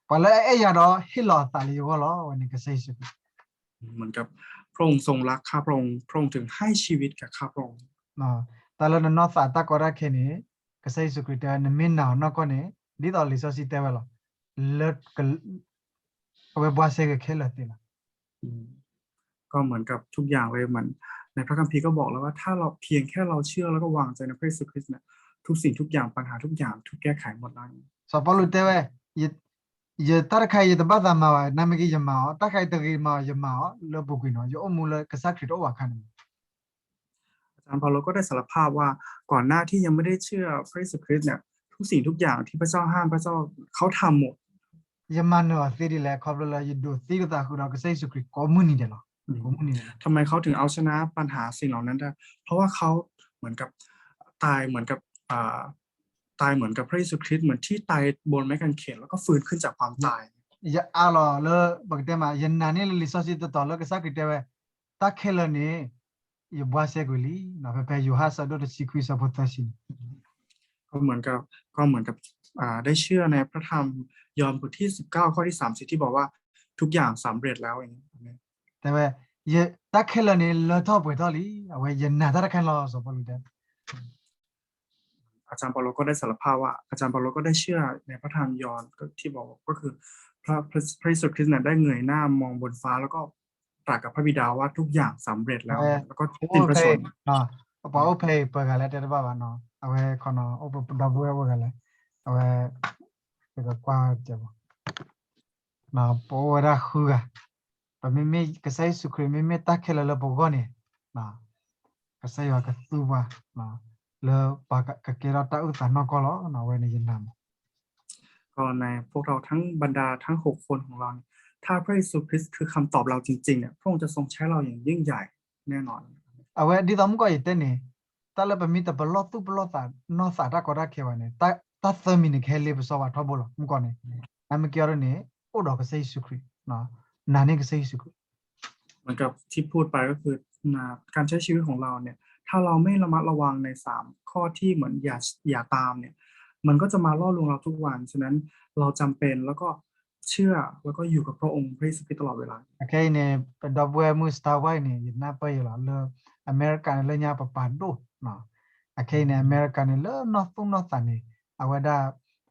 ပှၤလၢအအဲၣ်ယၤဒီးဟ့ၣ်လီၤအသးလၢယဂီၢ်လီၤ. အဝဲန့ၣ်ကစၢ်ယ့ၣ်ၡူးခရံာ် เหมือนกับพระองค์ทรงรักข้าพระองค์พระองค์ถึงให้ชีวิตแก่ข้าพระองค์ တၢ်လၢနနီၢ်သးတၢ်ကီတၢ်ခဲန့ၣ် ကစၢ်ယ့ၣ်ၡူးခရံာ်တဲဝဲ နမ့ၢ်နာ်အီၤနီၢ်ကီၢ်န့ၣ် ဒ်သိးလံာ်စီဆှံတဲဝဲလီၤ. လၢ အဝဲဘှါစဲက့ၤခဲလၢာ်သ့လီၤ. ก็เหมือนกับทุกอย่างเลยเหมือนในพระคัมภีร์ก็บอกแล้วว่าถ้าเราเพียงแค่เราเชื่อแล้วก็วางใจในพระเยซูคริสต์เนี่ยทุกสิ่งทุกอย่างปัญหาทุกอย่างถูกแก้ไขหมดแล้ว စီၤပီလူးတဲဝဲ ယတၢ်တခါအံၤယတဘၣ်သးမၤဘၣ်, နမ့ၢ်က့ၤယမၤအီၤ, တၢ်တခါအံၤတဂ့ၤမၤအီၤ ယမၤအီၤလၢပူၤကွံာ်နီၤ, ယအိၣ်မူလၢကစၢ်ခရံာ်တအိၣ်ဘၣ်အခါန့ၣ် อาจารย์เปาโลก็ได้สารภาพว่าก่อนหน้าที่ยังไม่ได้เชื่อพระเยซูคริสต์เนี่ยทุกสิ่งทุกอย่างที่พระเจ้าห้ามพระเจ้าเขาทำหมด ယမၤနၢၤအီၤသ့ဒ်လဲၣ် ခီဖျိလၢယဒိးသံလိာ်သးဃုာ်ဒီးကစၢ်ယ့ၣ်ၡူးခရံာ်ကိးမုၢ်နံၤဒဲးလီၤ. ကိးမုၢ်နံၤဒဲး ทำไมเขาถึงเอาชนะปัญหาสิ่งเหล่านั้นได้ เพราะว่าเขาเหมือนกับตายเหมือนกับอ่าตายเหมือนกับพระเยซูคริสต์เหมือนที่ตายบนไม้กางเขนแล้วก็ฟื้นขึ้นจากความตาย ယအးလီၤလၢ ပကတဲမး ယနာ်န့ၢ်လၢလံာ်စီဆှံတတီၤလၢကစၢ်ခရံာ်တဲဝဲ တၢ်ခဲလၢာ်န့ၣ် ယဘှါစဲကွံာ်လံ, ဖဲဖဲယိၤဟၣ်ဆၢဒိၣ်တဆံခွံဆၢဖိသၢဆံန့ၣ် ก็เหมือนกับก็เหมือนกับอ่าได้เชื่อในพระธรรมยอห์นบทที่สิบเก้าข้อที่สามสิบที่บอกว่าทุกอย่างสำเร็จแล้ว တဲဝဲ တၢ်ခဲလၢာ်န့ၣ် လၢထီၣ်ပှဲၤထီၣ်လံ, အဝဲယနာ်တၢ်တခါလီၤ စီၤပီလူးတဲ อาจารย์เปาโลก็ได้สารภาพว่า อาจารย์เปาโลก็ได้เชื่อในพระธรรมยอห์นก็ที่บอกก็คือพระพระพระเยซูคริสต์เนี่ยได้เงยหน้ามองบนฟ้าแล้วก็ตรัสกับพระบิดาว่าทุกอย่างสำเร็จแล้ว แล้วก็สิ้นพระชนม์ ပှၤအိၣ်ဖဲအံၤပှဲၤဂၤလဲၣ်တဲတဘၣ်ဘၣ်နီၤ, အဝဲခီနီၤ အိၣ်ပဒီပုၢ်ဝဲၢ်ပှဲၤဂၤလဲၣ်, အဝဲ တကကွၢ်တဲဘၣ် ပအိၣ်ဝဲဒၣ်ဃုဂၤ, ပမ့မ့ၢ်ကစၢ်ယ့ၣ်ၡူးခရံာ် မ့မ့ၢ်တၢ်ခဲလၢာ်လၢပဂီၢ်န့ၣ်, ကစၢ်ယွၤကသူပှၤ လၢပှၤကကဲထီၣ်တၢ်အုၣ်သးနီၢ်ကီၢ်လီၤ. အဝဲန့ၣ်ယနာ်မး ก็ในพวกเราทั้งบรรดาทั้งหกคนของเราเนี่ยถ้าพระเยซูคริสต์คือคำตอบเราจริงๆเนี่ยพระองค์จะทรงใช้เราอย่างยิ่งใหญ่แน่นอน အဝဲဒ်သိးမုၢ်ကီၢ်ယတဲန့ၣ်, တၢ်လၢပမ့ၢ်တပလီၢ်သူၣ်ပလီၢ်သးနီၢ်သးတၢ်ကီတၢ်ခဲဘၣ်န့ၣ်, တၢ်သၢမံၤန့ၣ်ကဟဲလ့ပစီပှၤထီဘိလီၤ. မုၢ်ကီၢ်န့ၣ် နမ့ၢ်ကဲထီၣ်န့ၣ် အိၣ်ဒီးကစၢ်ယ့ၣ်ၡူးခရံာ်, နာ်န့ၢ်ကစၢ်ယ့ၣ်ၡူးခရံာ် เหมือนกับที่พูดไปก็คือนะการใช้ชีวิตของเราเนี่ยถ้าเราไม่ระมัดระวังในสามข้อที่เหมือนอย่าอย่าตามเนี่ยมันก็จะมาล่อลวงเราทุกวันฉะนั้นเราจำเป็นแล้วก็เชื่อแล้วก็อยู่กับพระองค์พระเยซูคริสต์ตลอดเวลา ခဲအံၤန့ၣ် ပဒီပုၢ်ဝဲၢ်မုၣ် Star White န့ၣ် ယနၢ်ပၢၢ်ယလီၤလၢ အမဲရကၤန့ၣ်လၢညါပပာ်ဒိၣ် အခဲအံၤန့ၣ် အမဲရကၤန့ၣ်လၢနီၢ်သူၣ်နီၢ်သးန့ၣ် အဝဲဒၣ်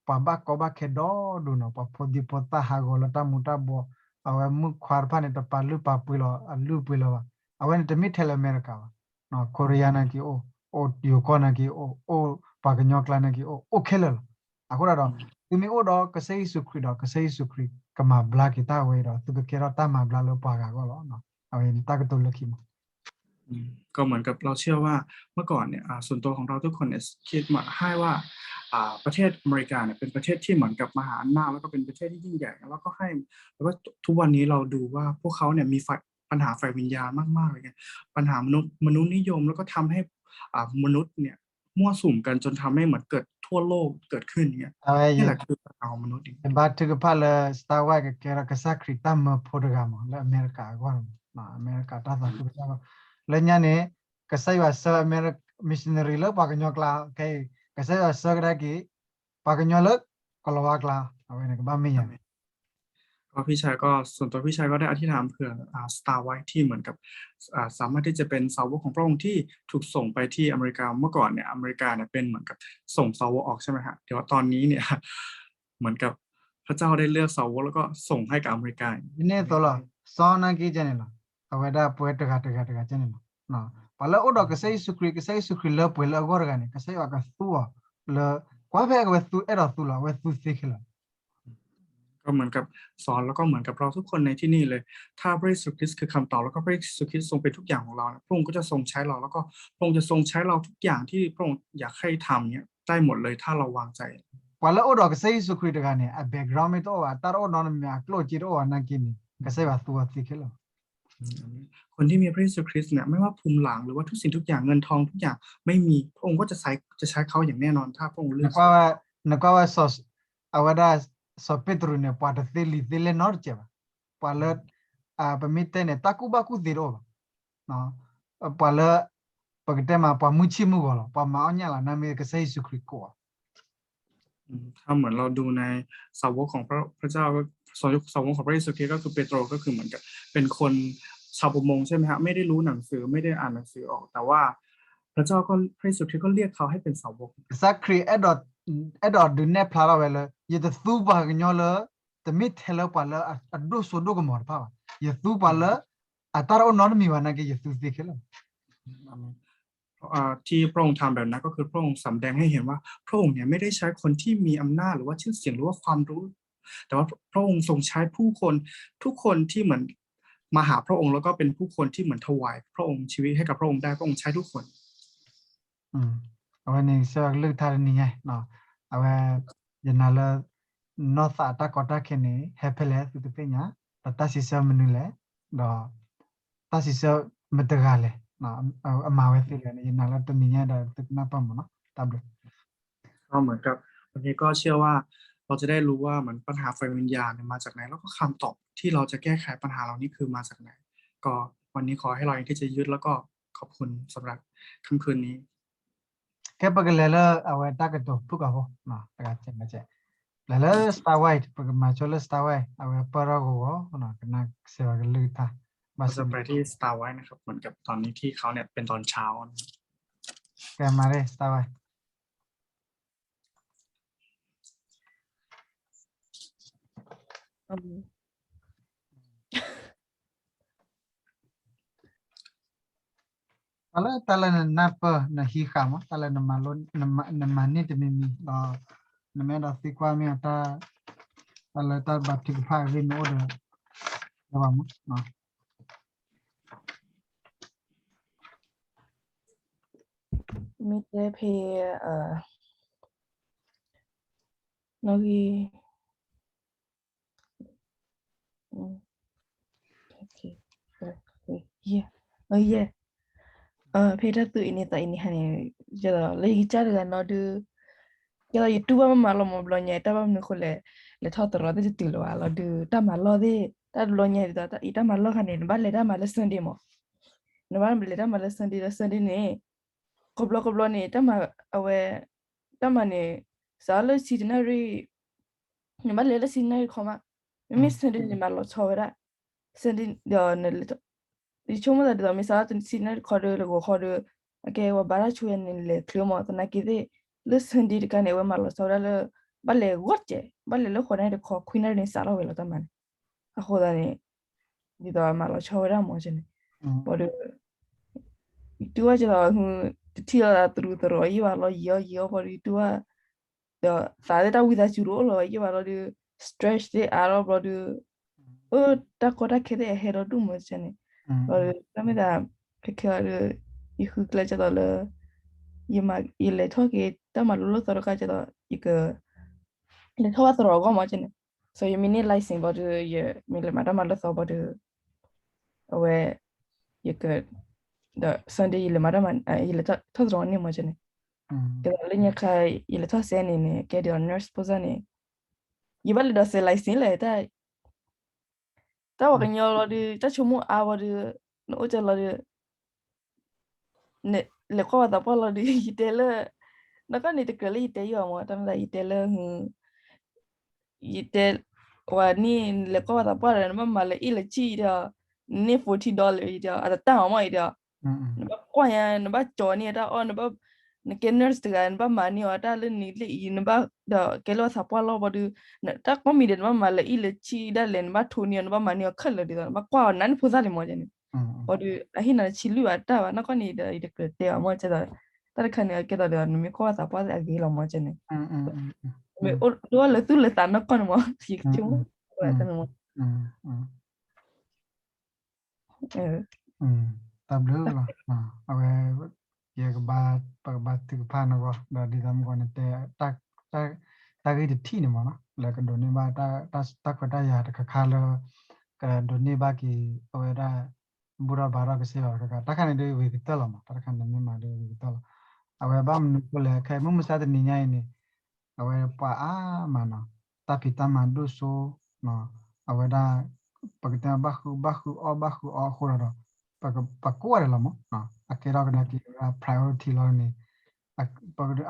ပှၤဘၣ်ကီဘၣ်ခဲဒီဒိၣ်နီၤ, ပှၤဖိဒံဖိသၣ်ဟးဂီၤလၢတၢ်မူၤတၢ်ဘှီး, အဝဲမုၣ်ခွါတဖၣ်န့ၣ် တပာ်လုၢ်ပာ်ပှ့ၤလီၤ အလုၢ်အပှ့ၤလၢၤဘၣ်. အဝဲန့ၣ်တမ့ၢ်ထဲလၢအမဲရကၤဘၣ်, Korea နာ်က့ၤအိၣ်, အိၣ်ယိၤကီၢ်နာ်က့ၤအိၣ်, အိၣ်ပှၤကညီကျါနာ်က့ၤအိၣ်, အိၣ်ခဲလၢာ်လီၤ. အဃိဒၣ်ဒီး သုမ့ၢ်အိၣ်ဒီးကစၢ်ယ့ၣ်ၡူးခရံာ်ဒီး ကစၢ်ယ့ၣ်ၡူးခရံာ်ကမၤဘျါက့ၤတၢ်ဝဲအံၤဒီး သုကကဲထီၣ်တၢ်မၤဘျါလၢပှၤဂၤအဂီၢ်လီၤ. အဝဲန့ၣ်တၢ်ကတိၤလၢခံမး ก็เหมือนกับเราเชื่อว่าเมื่อก่อนเนี่ยอ่าส่วนตัวของเราทุกคนเนี่ยคิดเหมือนให้ว่าอ่าประเทศอเมริกาเนี่ยเป็นประเทศที่เหมือนกับมหาอำนาจแล้วก็เป็นประเทศที่ยิ่งใหญ่แล้วก็ให้แล้วก็ทุกวันนี้เราดูว่าพวกเขาเนี่ยมีฝ่ายปัญหาฝ่ายวิญญาณมากๆเลยไงปัญหามนุษย์มนุษย์นิยมแล้วก็ทำให้อ่ามนุษย์เนี่ยมั่วสุมกันจนทำให้เหมือนเกิดทั่วโลกเกิดขึ้นอย่างเงี้ย အဝဲ นี่แหละคือปัญหาของมนุษย์เอง ယဘါထုကဖၣ်လၢ Star White ကကဲထီၣ်ကစၢ်ခရံာ်တၢ်မၢဖိတဂၤမး လၢအမဲရကၤအဂီၢ်န့ၣ် အမဲရကၤတၢ်သးခုကစီၣ် လၢညါန့ၣ် ကစၢ်ယွၤဆှၢ American missionary လၢပှၤကညီကျါ, ခဲအံၤ ကစၢ်ယွၤဆှၢကဒါက့ၤ ပှၤကညီလၢကလီၤဝါကျါ, အဝဲန့ၣ်ကဘၣ်မ့ၢ်ယၤန့ၣ် ก็พี่ชายก็ส่วนตัวพี่ชายก็ได้อธิษฐานเผื่ออ่า Star White ที่เหมือนกับอ่าสามารถที่จะเป็นสาวกของพระองค์ที่ถูกส่งไปที่อเมริกาเมื่อก่อนเนี่ยอเมริกาเนี่ยเป็นเหมือนกับส่งสาวกออกใช่ไหมฮะแต่ว่าตอนนี้เนี่ยเหมือนกับพระเจ้าได้เลือกสาวกแล้วก็ส่งให้กับอเมริกา န့ၣ်သိးလီၤ, စီၤနာ်က့ကဲန့ၣ်လီၤ, အဝဲဒၣ်ပဝဲတဂၤတဂၤတဂၤကဲန့ၣ်လီၤ, ပှၤလၢအအိၣ်ဒီးကစၢ်ယ့ၣ်ၡူးခရံာ် ကစၢ်ယ့ၣ်ၡူးခရံာ်လၢပှဲၤလၢအဂီၢ်တဂၤန့ၣ် ကစၢ်ယွၤကသူအီၤလၢ ကွၢ်ဖဲအဝဲသူအဲၣ်ဒိးသူလီၤ အဝဲသူသ့ခဲလၢာ် ก็เหมือนกับสอนแล้วก็เหมือนกับเราทุกคนในที่นี่เลย ถ้าพระเยซูคริสต์คือคำตอบแล้วก็พระเยซูคริสต์ทรงเป็นทุกอย่างของเราเนี่ยพระองค์ก็จะทรงใช้เราแล้วก็พระองค์จะทรงใช้เราทุกอย่างที่พระองค์อยากให้ทำเนี่ยได้หมดเลยถ้าเราวางใจ ပှၤလၢအိၣ်ဒီးကစၢ်ယ့ၣ်ၡူးခရံာ်တဂၤန့ၣ် အ background မ့ၢ်တအိၣ်ဘၣ် အတၢ်တအိၣ်နီတမံၤ အကျိၣ်စ့တအိၣ်ဘၣ်နာ်က့န့ၣ် ကစၢ်ယွၤသူအီၤသ့ခဲလၢာ် คนที่มีพระเยซูคริสต์เนี่ยไม่ว่าภูมิหลังหรือว่าทุกสิ่งทุกอย่างเงินทองทุกอย่างไม่มีพระองค์จะใช้เขาอย่างแน่นอนถ้าเราวางใจ နကွၢ်ဝဲ နကွၢ်ဝဲစီၤ အဝဲဒၣ် စီၤပ့းတရူးန့ၣ် ပှၤတသ့လံာ်သ့လဲၢ်နီတစဲးဘၣ်, ပှၤလၢ ပမ့ၢ်တဲန့ၣ် တၢ်ကူၣ်ဘၣ်ကူၣ်သ့တအိၣ်ဘၣ်, ပှၤလၢ ပကတဲမး ပှၤမုၢ်ဆ့ၣ်မုၢ်ဂီၤလီၤ, ပှၤမၤအီၣ်ညၣ်လီၤ နမ့ၢ်ကစၢ်ယ့ၣ်ၡူးခရံာ်ကိးအီၤ ถ้าเหมือนเราดูในสาวกของพระพระเจ้าก็สาวกของพระเยซูคริสต์ก็คือเปโตรก็คือเหมือนกับเป็นคนชาวประมงใช่ไหมฮะไม่ได้รู้หนังสือไม่ได้อ่านหนังสือออกแต่ว่าพระเจ้าก็พระเยซูคริสต์ก็เรียกเขาให้เป็นสาวก ကစၢ်ခရံာ် အဲၣ်ဒိးဒုးနဲၣ်ဖျါထီၣ်ဝဲလၢ ယတသူပှၤကညီလၢ တမ့ၢ်ထဲလၢပှၤလၢအဒိၣ်စိဒိၣ်ကမီၤတဖၣ်ဘၣ်, ယသူပှၤလၢ အတၢ်တအိၣ်နီတမံၤဘၣ်နာ်က့ ယသူသ့ခဲလၢာ် ที่พระองค์ทำแบบนั้นก็คือพระองค์สำแดงให้เห็นว่าพระองค์เนี่ยไม่ได้ใช้คนที่มีอำนาจหรือว่าทุกสิ่งทุกอย่างไม่มีพระองค์จะใช้เขาอย่างแน่นอนถ้าเราวางใจ แต่ว่าพระองค์ทรงใช้ผู้คนทุกคนที่เหมือนมาหาพระองค์แล้วก็เป็นผู้คนที่เหมือนถวายพระองค์ชีวิตให้กับพระองค์ได้พระองค์ใช้ทุกคน အဝဲန့ၣ် ကစၢ်ယွၤကလုၢ်ကထါတနံၤညါ, အဝဲ ယနာ်လၢ နီၢ်သးအတၢ်ကီတၢ်ခဲန့ၣ် ဟဲဖဲလဲၣ်သုတသ့ၣ်ညါ, ဒီးတၢ်စံးဆၢမနုၤလဲၣ်, ဒီး တၢ်စံးဆၢမတဂၤလဲၣ်, အမၤဝဲသ့လဲၣ်န့ၣ် ယနာ်လၢတနံၤညါဒီးသုကနၢ်ပၢၢ်မးနီၤ, တၢ်ဘျုး ก็เหมือนกับวันนี้ก็เชื่อว่าเราจะได้รู้ว่าเหมือนปัญหาฝ่ายวิญญาณเนี่ยมาจากไหนแล้วก็คำตอบที่เราจะแก้ไขปัญหาเหล่านี้คือมาจากไหนก็วันนี้ขอให้เราเองที่จะยึดแล้วก็ขอบคุณสำหรับค่ำคืนนี้ ကဲ ပကလဲၤလၢအဝဲတၢ်ကတိၤဖုၣ်ကိာ်ဖိ, တဂၤကဲ လဲၤလၢ Star White ပကမၤဆိလၢ Star White အဝဲပၢၢ်ထီၣ်ကဝီၤ ကနၣ်စဲးဝဲကလုၢ်ကထါ, ဘၣ်စံး เราจะไปที่ Star White นะครับเหมือนกับตอนนี้ที่เขาเนี่ยเป็นตอนเช้า ကဲ မၤရ့ Star White တၢ်လၢ တၢ်လၢနနၢ်ပၢၢ် နဟံးဃာ်မး တၢ်လၢနမၤလိ နမၤန့ၢ်တမံၤမံၤဒီး နမ့ၢ်အဲၣ်ဒိးသံကွၢ်မ့ၢ်အတၢ် တၢ်လၢတၢ်ဘါထုကဖၣ်အဂ့ၢ်မ့ၢ်အိၣ်ဒီး တဲဘၣ်မး မ့ၢ်တဲဖဲ နီၣ်ဂံၢ် ဖဲတၢ်သူအံၤန့ၣ်သးအံၤန့ၣ်ဟါန့ၣ် လၢယကစၢ်တဂၤနီၤဒုး ကဲသိးယတူၢ်ဘၣ်မးမးလီၤမးဘျီညါ တၢ်ဘၣ်မနုၤဃိလဲၣ် လဲၤထီၣ်သရိာ်သ့ၣ်တတုၤလၢၤဘၣ်လီၤဒုး တၢ်မၤလီၢ်သ့ၣ် တၢ်တဘျီညါဒ်သိး ယတၢ်မၤလီၢ်ခါန့ၣ် နဘၣ်လဲၤတၢ်မၤလၢ Sunday မး နဘၣ်လဲၤတၢ်မၤလၢ Sunday လၢ Sunday န့ၣ် ကဘျီကဘျီန့ၣ် တၢ်မၤအဝဲ တၢ်မၤန့ၣ် စးလၢဆံတနၣ်ရံၣ် နဘၣ်လဲၤလၢဆံတနၣ်ရံၣ်တခီမး မ့မ့ၢ် Sunday န့ၣ် မၤလီၤဆီဝဲဒၣ် Sunday ဒီး ယဆိကမိၣ်သးဒ်သိး မ့ၢ်စးလၢဆံတနၣ်ရံၣ်တခီဒီး လၢဂီၤခီဒီး အကဲဝဲဘါတၢ်ဆိယၤန့ၣ် လဲၤချုးမး သနာ်က့သ့ၣ် လၢ Sunday တခါန့ၣ် အဝဲမၤလီၤဆီဝဲဒၣ်လၢ ဘၣ်လဲၤဂီၢ်စဲး ဘၣ်လဲၤလၢဃိးနၣ်ရံၣ်တခီ ခွံနၣ်ရံၣ်န့ၣ် စးထီၣ်ဝဲလီၤတၢ်မၤန့ၣ် အဃိသတးန့ၣ် ဒ်သိးမၤလီၤဆီဝဲဒၣ်မးန့ၣ် ဘၣ်ဒီး ယတူၢ်ဘၣ်ကဲသိး တထံၣ်လိာ်သးသရူးသရိာ်ယံၣ်ဘၣ်လီၤ ယံၤအီၣ်ယံၤအီၣ်ဘၣ်ဒီး ယတူၢ်ဘၣ် ဒီးသးသ့ၣ်တၢ်ဝံသးစူၤတအိၣ်လီၤဘၣ်ယံၣ်ဘၣ်လီၤဒီး stress သ့ၣ်အါထီၣ်ဘျီဒီး အၢ တၢ်ကီတၢ်ခဲသ့ၣ်အဟဲဒီဒူၣ်မးန့ၣ် ဘၣ်ဒီး တၢ်မ့ၢ်သး ခဲခဲအံၤဒီး ယဃုကျဲကဲသိးလၢ ယလဲၤထီၣ်က့ၤ တၢ်မၤလိလၢသီတခါကဲသိး ယက လဲၤထီၣ်ဘၣ်သရိာ်အဂီၢ်မးန့ၣ် so ယမ့ၢ်န့ၢ် license ဘၣ်ဒီး ယမ့ၢ်လဲၤမၤတၢ်မၤလၢသီဘၣ်ဒီး အဝဲ ယက ဒီး Sunday ယလဲၤမၤတၢ်မၤ ယလဲၤထီၣ်သရိာ်န့ၣ်မးန့ၣ် ကဲသိးလၢညါခါ ယလဲၤထီၣ်စဲန့ၣ်န့ၣ် ကဲဒီး nurse ဖိစၢ်န့ၣ် ယဘၣ်လဲၤဒီးစဲး license လဲၣ် တၢ် တၢ်ပှၤကညီလီၤဒီး တၢ်ဆိကမိၣ်အါဘၣ်ဒီး နအိၣ်ကဲလီၤဒီး လဲၤကွၢ်ပှၤသးပှၢ်လီၤဒီး ယတဲလၢ နီၢ်ကီၢ်န့ၣ်တကြၢးလၢယတဲယီၤမး တၢ်မၤသး ယတဲလၢ ယတဲ ဝဲန့ၣ် လဲၤကွၢ်ပှၤသးပှၢ်ဒီး နဘၣ်မၤလၢအ့ၣ်လၢဆံၣ်ဒီး နန့ၢ် forty dollar အံၤဒီး အတတၢ်အီၤမးအံၤဒီး နဘၣ်ကွၢ်ညါ နဘၣ်ကၠီန့ၢ်အတၢ်အီၣ် နဘၣ် နကဲ nurse တဂၤ နဘၣ်မၤန့ၢ်အီၤတၢ်လၢနံၤလၢအံၤ နဘၣ်ဒီးကဲလၢပှၤသးပှၢ်လီၤ ဘၣ်ဒီး တၢ်ကိးမံၤဒဲး နဘၣ်မၤလၢအ့ၣ်လၢဆံၣ်ဒၣ်လဲာ် နဘၣ်ထိန့ၢ်အီၤ နဘၣ်မၤန့ၢ်အီၤခဲလၢာ်ဒ်သိး နဘၣ်ကွၢ်အီၤနၤန့ၣ်ဖိသၣ်လံမးန့ၣ် ဘၣ်ဒီး အဟ့ၣ်နၤတဆံလွံၢ်ဘၣ်တၢ်ဘၣ် နီၢ်ကီၢ်န့ၣ်ဒီး ယတကြၢးတဲဘၣ်မး ကဲသိး တၢ်တခါန့ၣ် ကဲသိးဒီး နမ့ၢ်ကွၢ်ပှၤသးပှၢ်အဂ့ၤလီၤမးန့ၣ် မ့ၢ်အိၣ်ဒိၣ်လၢသူၣ်လၢသးနီၢ်ကီၢ်န့ၣ်မး ယဆိကမိၣ် တၢ်ဘျုးလီၤ အဝဲ ယကဘၣ် ပကဘၣ်ထုကဖၣ်နဂီၢ် ဒီးဒ်သိးမုၢ်ဂီၤန့ၣ်တဲ တၢ်ဂ့ၢ်တထံၣ်န့ၣ်မးနီၤ လၢကဒိးန့ၢ်ဘၣ်တၢ်ခွဲးတၢ်ယာ်တခါခါလၢ ကဒိးန့ၢ်ဘၣ်က့ၤ အဝဲဒၣ် ဘူၣ်ထီၣ်ဘါထီၣ်ကစၢ်ယွၤတခါခါ တၢ်ခါန့ၣ်ဒ်ဂ့ၤကတၢၢ်လီၤမး တၢ်တခါန့ၣ်မ့ၢ်မၤဒ်ဂ့ၤကတၢၢ်လီၤ အဝဲဘၣ်မနုၤအဃိလဲၣ် ခဲအံၤမုၢ်မဆါတနံၤညါအံၤန့ၣ် အဝဲပှၤအါမးနီၤ တၢ်ဖံးတၢ်မၤဒိၣ်စိ အဝဲဒၣ် ပကတဲဘၣ်ဃု ဘၣ်ဃုအီၣ် ဘၣ်ဃုအီအဃိဒီး ပကကွၢ်ဒၣ်လီၤမး အကဲထီၣ်ကဒါက့ၤဝဲဒၣ် priority လီၤန့ၣ်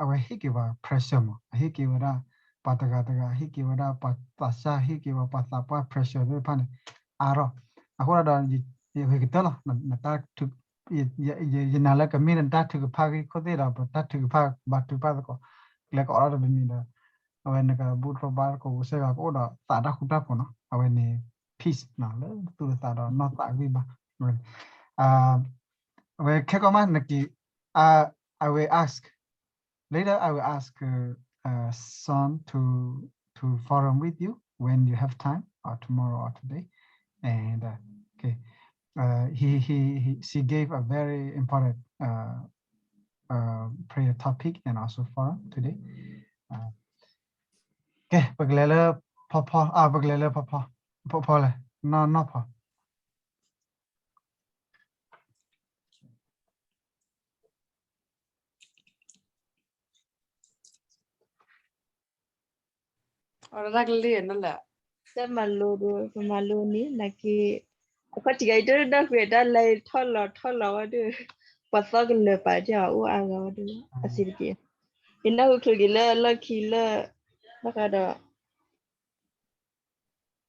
အဝဲဟ့ၣ်က့ၤပှၤ pressure မး အဟ့ၣ်က့ၤဝဲဒၣ် ပှၤတဂၤတဂၤ ဟ့ၣ်က့ၤဝဲဒၣ်ပှၤသးစၢ် ဟ့ၣ်က့ၤဝဲပှၤသးပှၢ် pressure သ့ၣ်တဖၣ်န့ၣ် အါထီၣ် အဃိဒီး ယဂ့ၤကတၢၢ်လီၤ နတၢ်ထု ယနာ်လၢကမ့ၢ်နတၢ်ထုကဖၣ်ဂ့ၢ်ခိၣ်သ့ၣ်ဒီး ပတၢ်ထုကဖၣ်ဘါထုကဖၣ်သကိး ကျဲကအီၣ်ထီၣ်တမံၤမံၤဒီး အဝဲနကဘူၣ်ထီၣ်ဘါထီၣ်ကစၢ်ယွၤကအိၣ်ဒီးသးတၢ်ဃူတၢ်ဖိးနီၤ အဝဲန့ၣ် peace နီၤ လၢသူၣ်လၢသးဒီးနီၢ်သးအဂံၢ်ဘါ အဝဲခဲကီၢ်မးနက့ I will ask later I will ask uh, Son to to forum with you when you have time or tomorrow or today and uh, okay uh, he, he, he she gave a very important uh, uh, prayer topic and also forum today uh, okay ပကလဲၤလၢဖီဖီ အာ ပကလဲၤလၢဖီဖီ ဖီဖီလဲၣ် နီၢ်နီၢ်ဖီ အီၤတၢ်ကလံၢ်နီၤလၢ တၢ်မၤလိဒီး ပမၤလိန့ၣ် နာ်က့ အခီၣ်ထံးကဒီး တဒၢ်ကွံာ်တၢ်လဲၤထီၣ်လီၤထီၣ်လီၤဝဲဒီး ပှၤသီကလၢၤပာ်တၢ်အအိၣ်အါဂၤဝဲဒီး အစံးတက့ၢ် ယနၢ်ဟူချုးက့ၤလၢလီၢ်ခံလၢ ဘၣ်ဃးဒီး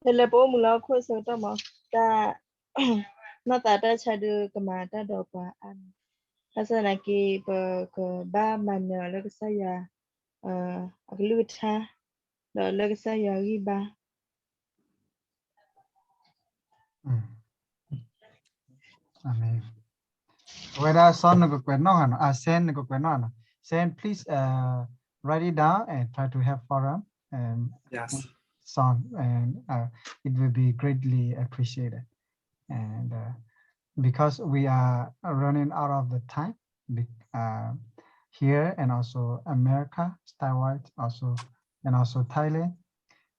ဖဲလၢပအိၣ်မူလၢဟီၣ်ခိၣ်အဆၢကတီၢ်မး တၢ် နီၢ်သးတၢ်ဆါဒုးကမၤတၢ်ဒီးပှၤအါန့ၣ် ဘၣ်ဆၣ်သနာ်က့ ပကဘၣ်မၤနၢၤအီၤလၢကစၢ်ယွၤ အကလုၢ်ကထါ ဒီးလၢကစၢ်ယွၤဂံၢ်ဘါ Amen. အဝဲဒၣ် Son နကကွဲးနီၣ်ဧါနီၤ အ Sen နကကွဲးနီၣ်ဧါနီၤ Sen please uh, write it down and try to have forum and Son and uh, it will be greatly appreciated and uh, because we are running out of the time be- uh, here and also America, Taiwan also and also Thailand.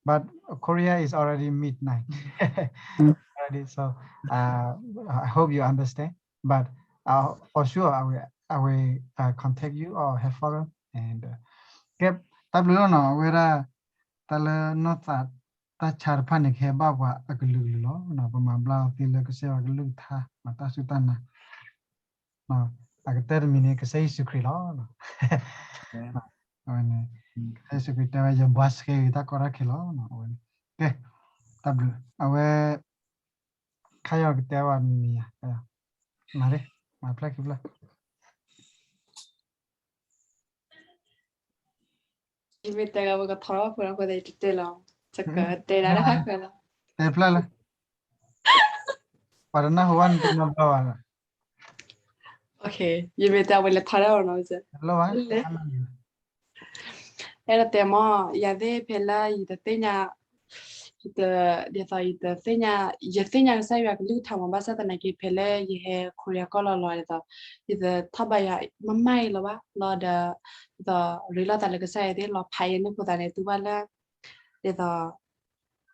But Korea is already midnight already, so uh, I hope you understand. But uh, for sure, I will, I will uh, contact you or have forum. And uh, ကဲ တၢ်ဘျုးလီၤနီၤ အဝဲဒၣ် တၢ်လၢနီၢ်သး တၢ်ဆါတဖၣ်န့ၣ် ကဟဲဘၣ်ပှၤအကလုာ်ကလုာ်လီၤ. ပမၤဘျါအီၤသ့လၢကစၢ်ယွၤကလုၢ်ကထါ တၢ်စူၢ်တၢ်နာ် အကတၢၢ်တမံၤန့ၣ် ကစၢ်ယ့ၣ်ၡူးခရံာ်လီၤ. အဝဲန့ၣ် ကစၢ်ယ့ၣ်ၡူးခရံာ်တဲဝဲ ယဘှါစှဲဂ့ၤတၢ်ကီတၢ်ခဲလီၤ. အဝဲန့ၣ် ကဲ တၢ်ဘျုး အဝဲ ခါယီၤကတဲဝဲမံၤမံၤယၤ မၤရ့ မၤဖျါခံဖျါ ယမ့ၢ်တဲဂၤပကထီၣ်ဖိဖိဒီးယတတဲလီၤ စကတဲဒၣ်တၢ်ဟးဃၢလီၤ တဲဖျါလၢ ပှၤတနၢ်ဟူဘၣ်နတနီၤဘျီဘၣ်လီၤ ယမ့ၢ်တဲဝဲလဲၤထီၣ်ဒၣ်အီၤနီၤ လီၤဘၣ် အဲၣ်ဒိးတဲမး ယၤသ့ၣ်ဖဲလၢယတသ့ၣ်ညါ ယတ ဒ်သိးယတသ့ၣ်ညါ ယသ့ၣ်ညါကစၢ်ယွၤကလုၢ်ကထါမး ဘၣ်ဆၣ်သနာ်က့ ဖဲလၢယဟဲ Korea ကီၢ်လီၤလီၤဒ်သိး ယတထီၣ်ဘးယၤမးမးအံၤလီၤဘၣ် လီၤဒီး ဒ်သိးရ့လိာ်သးလၢကစၢ်ယွၤသ့ၣ်လီၤဖးယဲန့ၣ်ဖိသးန့ၣ် တူၢ်ဘၣ်လၢ ဒ်သိး တၢ်သး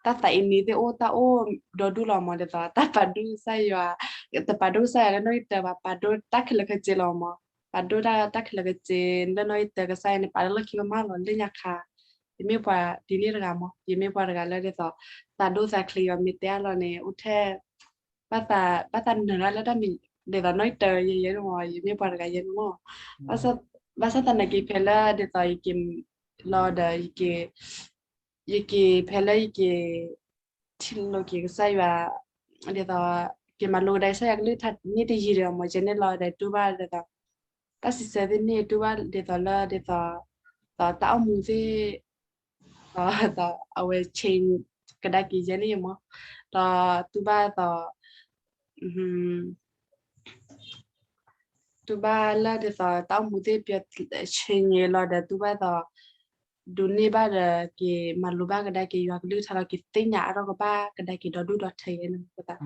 အံၤန့ၣ်သ့ၣ်အိၣ် တၢ်အိၣ်ဒီဒူၣ်လီၤမး ဒ်သိး တၢ်ပာ်ဒိၣ်ကစၢ်ယွၤ တပာ်ဒိၣ်ကစၢ်ယွၤလၢနီၢ်ဂံၢ်တၢဘၣ် ပာ်ဒိၣ်တၢ်ခဲလၢာ်ခဲဆ့လီၤမး ပာ်ဒိၣ်တၢ်တၢ်ခဲလၢာ်ခဲဆ့ လၢနီၢ်ဂံၢ်တၢကစၢ်ယွၤန့ၣ် ပာ်လၢလီၢ်ခံမးမးလီၤ လၢညါခါ ယမ့ၢ်ပှၤဒ်န့ၣ်တဂၤမး ယမ့ၢ်ပှၤတဂၤလၢဒ်သိး သးဒိၣ်သးချ့ ယွၤမ့ၢ်တဲအလီၢ်န့ၣ် အိၣ်ထဲ ဘၣ်သး ဘၣ်သးနၢၤတၢ်လၢတၢ်မံၤ ဒ်သိးနီၢ်တၢ်ယဲယဲန့ၣ်မ့ၢ် ယမ့ၢ်ပှၤတဂၤယဲန့ၣ်မ့ၢ် ဘၣ်ဆၣ်သနာ်က့ဖဲလၢဒ်သိးယက့ၤလီၤဒီး ယက့ၤ ယက့ၤဖဲလၢယက့ၤ ထံၣ်လိာ်က့ၤကစၢ်ယွၤ ဒ်သိး က့ၤမၤလိကဒါကစၢ်ယွၤကလုၢ်ကထါန့ၣ်တယံာ်ဒီး မ့ၢ်ကဲန့ၣ်လီၤဒီး တူၢ်ဘၣ်ဒ်သိး တၢ်စံးဆၢသ့ၣ်န့ၣ် တူၢ်ဘၣ်ဒ်သိးလၢ ဒ်သိး ဒီးတၢ်အိၣ်မူသ့ၣ် ဒီး အဝဲ change ကဒါက့ၤယဲန့ၣ်မ့ၢ် ဒီးတူၢ်ဘၣ်သိး တူၢ်ဘၣ်လၢဒ်သိးတၢ်အိၣ်မူသ့ၣ်ပျဲ change လီၤဒီး တူၢ်ဘၣ်သိး ဒိးန့ၢ်ဘၣ်ဒီး က့ၤမၤလိဘၣ်ကဒါက့ၤယွၤကလုၢ်ကထါလီၤ က့ၤသ့ၣ်ညါအါထီၣ်ကဘၣ်ကဒါက့ၤဒီဒူၣ်ဒီထၢယဲန့ၣ် ပသး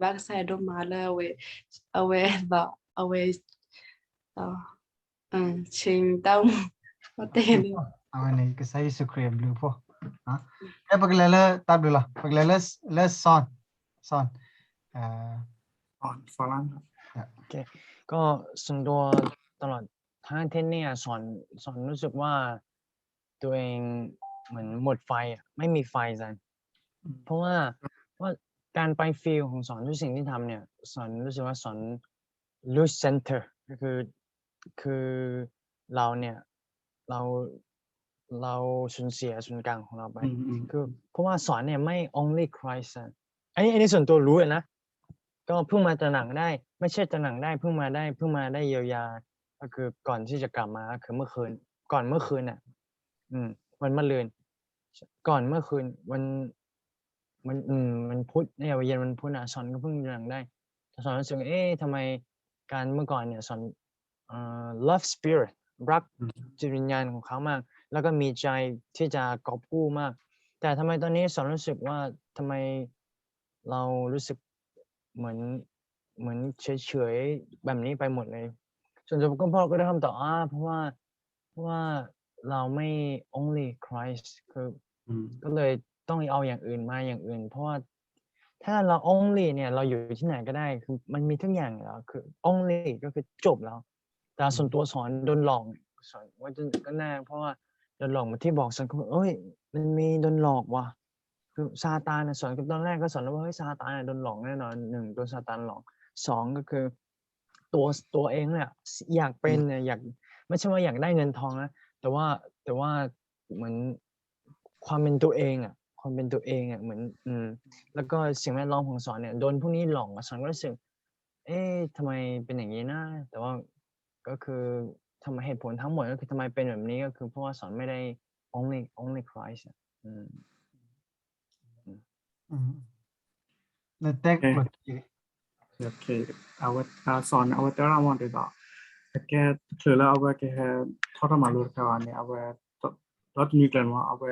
ဘၣ်ကစၢ်ယွၤဒိၣ်မးလၢအဝဲ အဝဲသိး အဝဲ change တၢ်အိၣ်မူ တဲန့ၣ် အဝဲန့ၣ် ကစၢ်ယ့ၣ်ၡူးခရံာ်အဘျုးအဖှိၣ် ကဲ ပကလဲၤလၢ တၢ်ဘျုးလီၤ ပကလဲၤလၢ လၢ Son Son ကဲ ก็ส่วนตัวตลอดทั้งอาทิตย์เนี่ยสอนสอนรู้สึกว่าตัวเองเหมือนหมดไฟอ่ะไม่มีไฟจันเพราะว่าว่าการไป feel ของสอนทุกสิ่งที่ทำเนี่ยสอนรู้สึกว่าสอน lose center ก็คือคือเราเนี่ยเราเราสูญเสียศูนย์กลางของเราไปคือเพราะว่าสอนเนี่ยไม่ only Christ อันนี้อันนี้ส่วนตัวรู้เลยนะก็เพิ่งมาตระหนักได้ไม่ใช่ตระหนักได้เพิ่งมาได้เพิ่งมาได้เยียวยาก็คือก่อนที่จะกลับมาก็คือเมื่อคืนก่อนเมื่อคืนอ่ะอืมวันมะรืนก่อนเมื่อคืนวันมันอืมมันพุธเนี่ยเย็นวันพุธอ่ะสอนก็เพิ่งตระหนักได้สอนรู้สึกเอ๊ะทำไมการเมื่อก่อนเนี่ยสอนเอ่อ love spirit รักจิตวิญญาณของเขามาก แล้วก็มีใจที่จะกอบกู้มาก แต่ทำไมตอนนี้สอนรู้สึกว่าทำไมเรารู้สึกเหมือนเหมือนเฉยๆแบบนี้ไปหมดเลยส่วนตัวก็พ่อก็ได้คำตอบอ่าเพราะว่าเพราะว่าเราไม่ only Christ คือก็เลยต้องเอาอย่างอื่นมาอย่างอื่น เพราะว่าถ้าเรา only เนี่ยเราอยู่ที่ไหนก็ได้คือมันมีทุกอย่างแล้วคือ only ก็คือจบแล้วแต่ส่วนตัวสอนโดนหลอกสอนว่าก็แน่เพราะว่าโดนหลอกเหมือนที่บอกสอนก็เอ้ยมันมีโดนหลอกว่ะคือซาตานนะสอนก็ตอนแรกก็สอนแล้วว่าเฮ้ยซาตานนะโดนหลอกแน่นอนหนึ่งโดนซาตานหลอกสองก็คือ ตัวตัวเองเนี่ยอยากเป็นเนี่ยอยากไม่ใช่ว่าอยากได้เงินทองนะแต่ว่าแต่ว่าเหมือนความเป็นตัวเองอ่ะความเป็นตัวเองอ่ะเหมือนอืมแล้วก็สิ่งแวดล้อมของสอนเนี่ยโดนพวกนี้หลอกอะสอนก็รู้สึกเอ๊ะทำไมเป็นอย่างนี้นะแต่ว่าก็คือทำไมเหตุผลทั้งหมดก็คือทำไมเป็นแบบนี้ก็คือเพราะว่าสอนไม่ได้ only only Christ อะอืม နတဲက အဝဲ စီၤန့ၣ် အဝဲတဲရၣ်မးဒ်သိး အကဲတချုးလၢအဝဲကဟဲထီၣ်တၢ်မၤလိတခါဘၣ်န့ၣ် အဝဲ ဒီတနွံကျၢၤန့ၣ်မး အဝဲ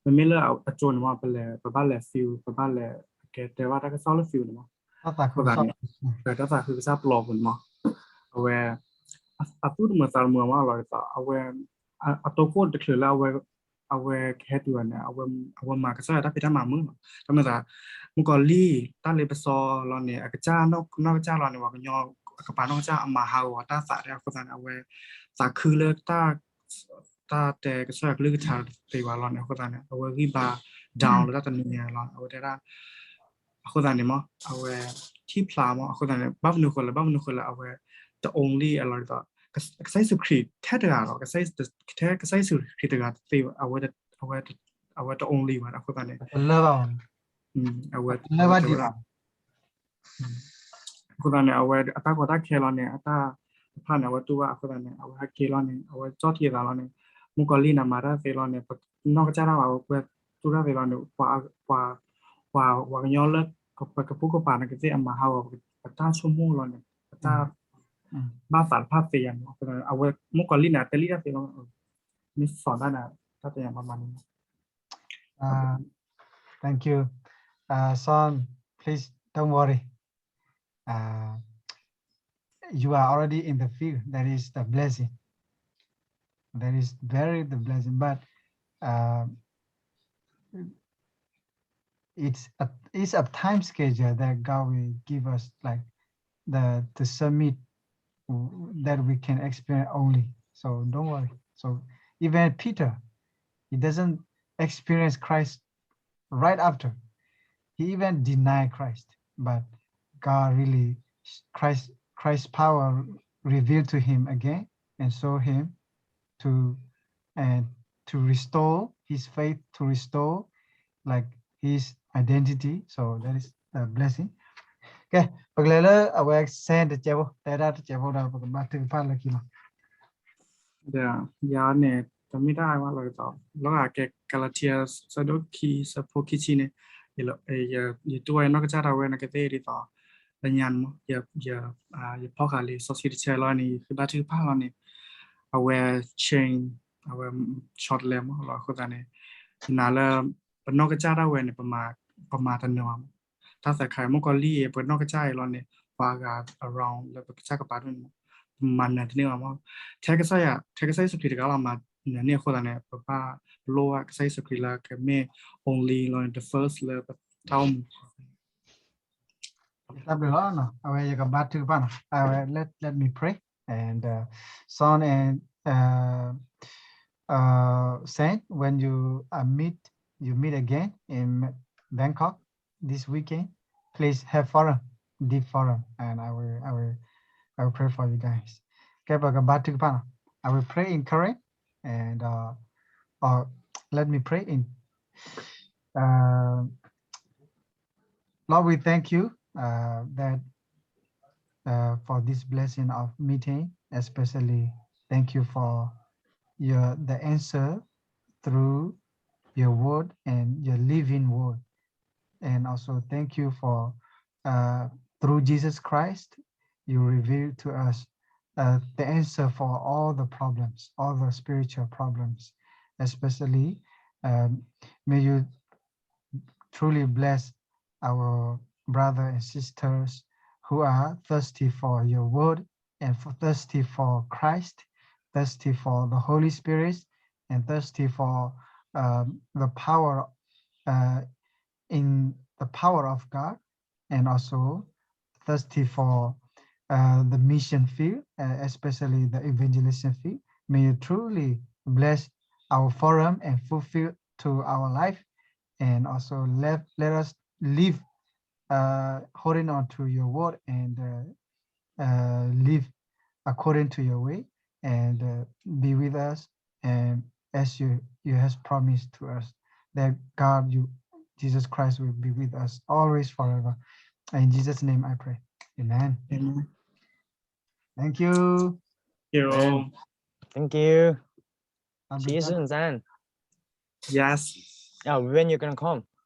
မ့မ့ၢ်လၢအကၠိန့ၣ်မး ပလဲၤ ပဘၣ်လဲၤ feel ပဘၣ်လဲၤ အကဲတဲဘၣ်တၢ်ကစီၣ်လၢ feel န့ၣ်မး အဃိသတးန့ၣ် တၢ်သးခုကစီၣ်ပျီပူၤန့ၣ်မး အဝဲ အသူၣ်တမုာ်သးတမုာ်မးလီၤဒ်သိး အဝဲ အတိခိၣ်တချုးလၢအဝဲ အဝဲကဟဲတုၤအီၤန့ၣ် အဝဲမၤကစၢ်ယွၤတၢ်ဖံးတၢ်မၤမုာ်လီၤ. တၢ်မၤသး မုၣ်ကီၤလံၢ် တၢ်လ့ပစီလီၤန့ၣ် အကစၢ် နီၢ်ကစၢ်လီၤန့ၣ် ပှၤကညီ အကပၤနီၢ်ကစၢ်အမၤဟးဂီၤတၢ်သးအဃိသတးန့ၣ် အဝဲ သးခုလၢ တၢ်တဲကစၢ်ယွၤကလုၢ်ကထါတသ့ဘၣ်လီၤန့ၣ် အဃိသတးန့ၣ် အဝဲဂံၢ်ဘါ down လၢတၢ်တနံၤညါလီၤ အဝဲတဲဒၣ် အဃိသတးန့ၣ်မး အဝဲ ထံၣ်ဖျါမး အဃိသတးန့ၣ် ဘၣ်မနုၤဃိလဲၣ် ဘၣ်မနုၤဃိလဲၣ် အဝဲ တ only အလီၤဒ်သိး ကစၢ်ယ့ၣ်ၡူးခရံာ်ထဲတဂၤလီၤ ထဲကစၢ်ယ့ၣ်ၡူးခရံာ်တဂၤတသ့ဘၣ် အဝဲ အဝဲတ only ဘၣ် အဃိသတးန့ၣ် အဝဲ အဃိသတးန့ၣ် အဝဲအတၢ်ကီတၢ်ခဲလီၤန့ၣ် အတၢ်တဖၣ်န့ၣ် အဝဲတူၢ်ဘၣ်အဃိသတးန့ၣ် အဝဲဟဲက့ၤလီၤန့ၣ် အဝဲကၠီၣ်ထံအသးလီၤန့ၣ် မုၣ်ကီၤလံၢ်န့ၣ် မၤတၢ်သ့လီၤန့ၣ် ပနီၢ်ကစၢ်ဒၣ်ဝဲ အဝဲကွဲတူၢ်တၢ်သ့လီၤန့ၣ် ပှၤ ပှၤ ပှၤကညီလၢ ပကဖိကပၤန့ၣ်ကသ့ၣ်အမၤဟးဂီၤ ပတၢ်ဆိကမိၣ်လီၤန့ၣ် ပတၢ် ဘၣ်သးတဖၣ်သ့ယါန့ၣ် အဝဲ မုၣ်ကီၤလံၢ်န့ၣ် အတဲလံတၢ်သ့လီၤ မ့ၢ်စီၤဒၣ်န့ၣ် တၢ်တယၤမၤမၤန့ၣ် Uh, thank you. Uh, Son, please don't worry. Uh, you are already in the field. That is the blessing. That is very the blessing. But uh, it's a it's a time schedule that God will give us, like the the summit w- that we can experience only. So don't worry. So even Peter, he doesn't experience Christ right after. He even denied Christ, but God really Christ, Christ's power revealed to him again and show him to, and to restore his faith, to restore, like, his identity. So that is a blessing. Okay, ပကလဲၤလၢအဝဲ Saint တစဲးဖိ, တဲဒၣ်တစဲးဖိဒီး ပကဘါထုကဖၣ်လၢခံလီၤ. ဒီးယၤန့ၣ် တမ့ၢ်တၢ်အါမးလီၤက့ၤသီး လီၤဂာ်ကဲ Galatians ဆၢဒိၣ်ခံ ဆၢဖိခံဆံန့ၣ်, ယတူၢ်ဝဲနီၢ်ကစၢ်ဒၣ်ဝဲ နကသ့ၣ်ဒ်သိး လၢညါန့ၣ်မး ယဖီၣ်ဃာ်လံာ်စီဆှံတဆၢလီၤန့ၣ် ယဃ့ဘါထုကဖၣ်လီၤန့ၣ် အဝဲ change အဝဲ short လဲၣ်မးလီၤ. အဃိသတးန့ၣ် ယနာ်လၢ ပနီၢ်ကစၢ်ဒၣ်ဝဲန့ၣ် ပမၤတနၢၤဘၣ်မး. တၢ်သးခါ မုၣ်ကီၤလံၢ်အံၤ ပနီၢ်ကစၢ်အံၤလီၤန့ၣ် ပှၤဂၤ around လၢပကစၢ်ကပၤဒိၣ်န့ၣ်မး ပမၤနၢၤတန့ၢ်ဘၣ်မး. ထဲကစၢ်ယွၤ ထဲကစၢ်ယ့ၣ်ၡူးခရံာ်တဂၤလီၤ မၤနၢၤန့ၢ်အဃိသတးန့ၣ် ပဘၣ်လိၣ်ဘၣ်ကစၢ်ယ့ၣ်ၡူးခရံာ်လၢကမ့ၢ် only လီၤန့ၣ် the first လၢပတၢ်အိၣ်မူ တၢ်ဘျုးလီၤ. အဝဲယကဘါထုကဖၣ်နီၤ. အဝဲ let, let me pray. And uh, Son and uh, uh, Saint, when you uh, meet, you meet again in Bangkok this weekend, please have forum, deep forum, and I will, I will, I will pray for you guys. Okay, ပကဘါထုကဖၣ်နီၤ. I will pray in Karen and uh, or let me pray in uh, Lord, we thank you uh, that uh, for this blessing of meeting, especially thank you for your the answer through your word and your living word. And also thank you for uh, through Jesus Christ, you reveal to us uh, the answer for all the problems, all the spiritual problems, especially um, may you truly bless our brothers and sisters who are thirsty for your word and for thirsty for Christ, thirsty for the Holy Spirit, and thirsty for um, the power uh, in the power of God, and also thirsty for uh, the mission field, uh, especially the evangelism field. May you truly bless our forum and fulfill to our life, and also let, let us live uh, holding on to your word and uh, uh, live according to your way and uh, be with us and as you you has promised to us that God, you, Jesus Christ will be with us always forever. In Jesus' name I pray. Amen. Amen. Thank you. Thank you. Amen. Thank you. I'll be See you back. Soon, Zan. Yes. Yeah, when you gonna come?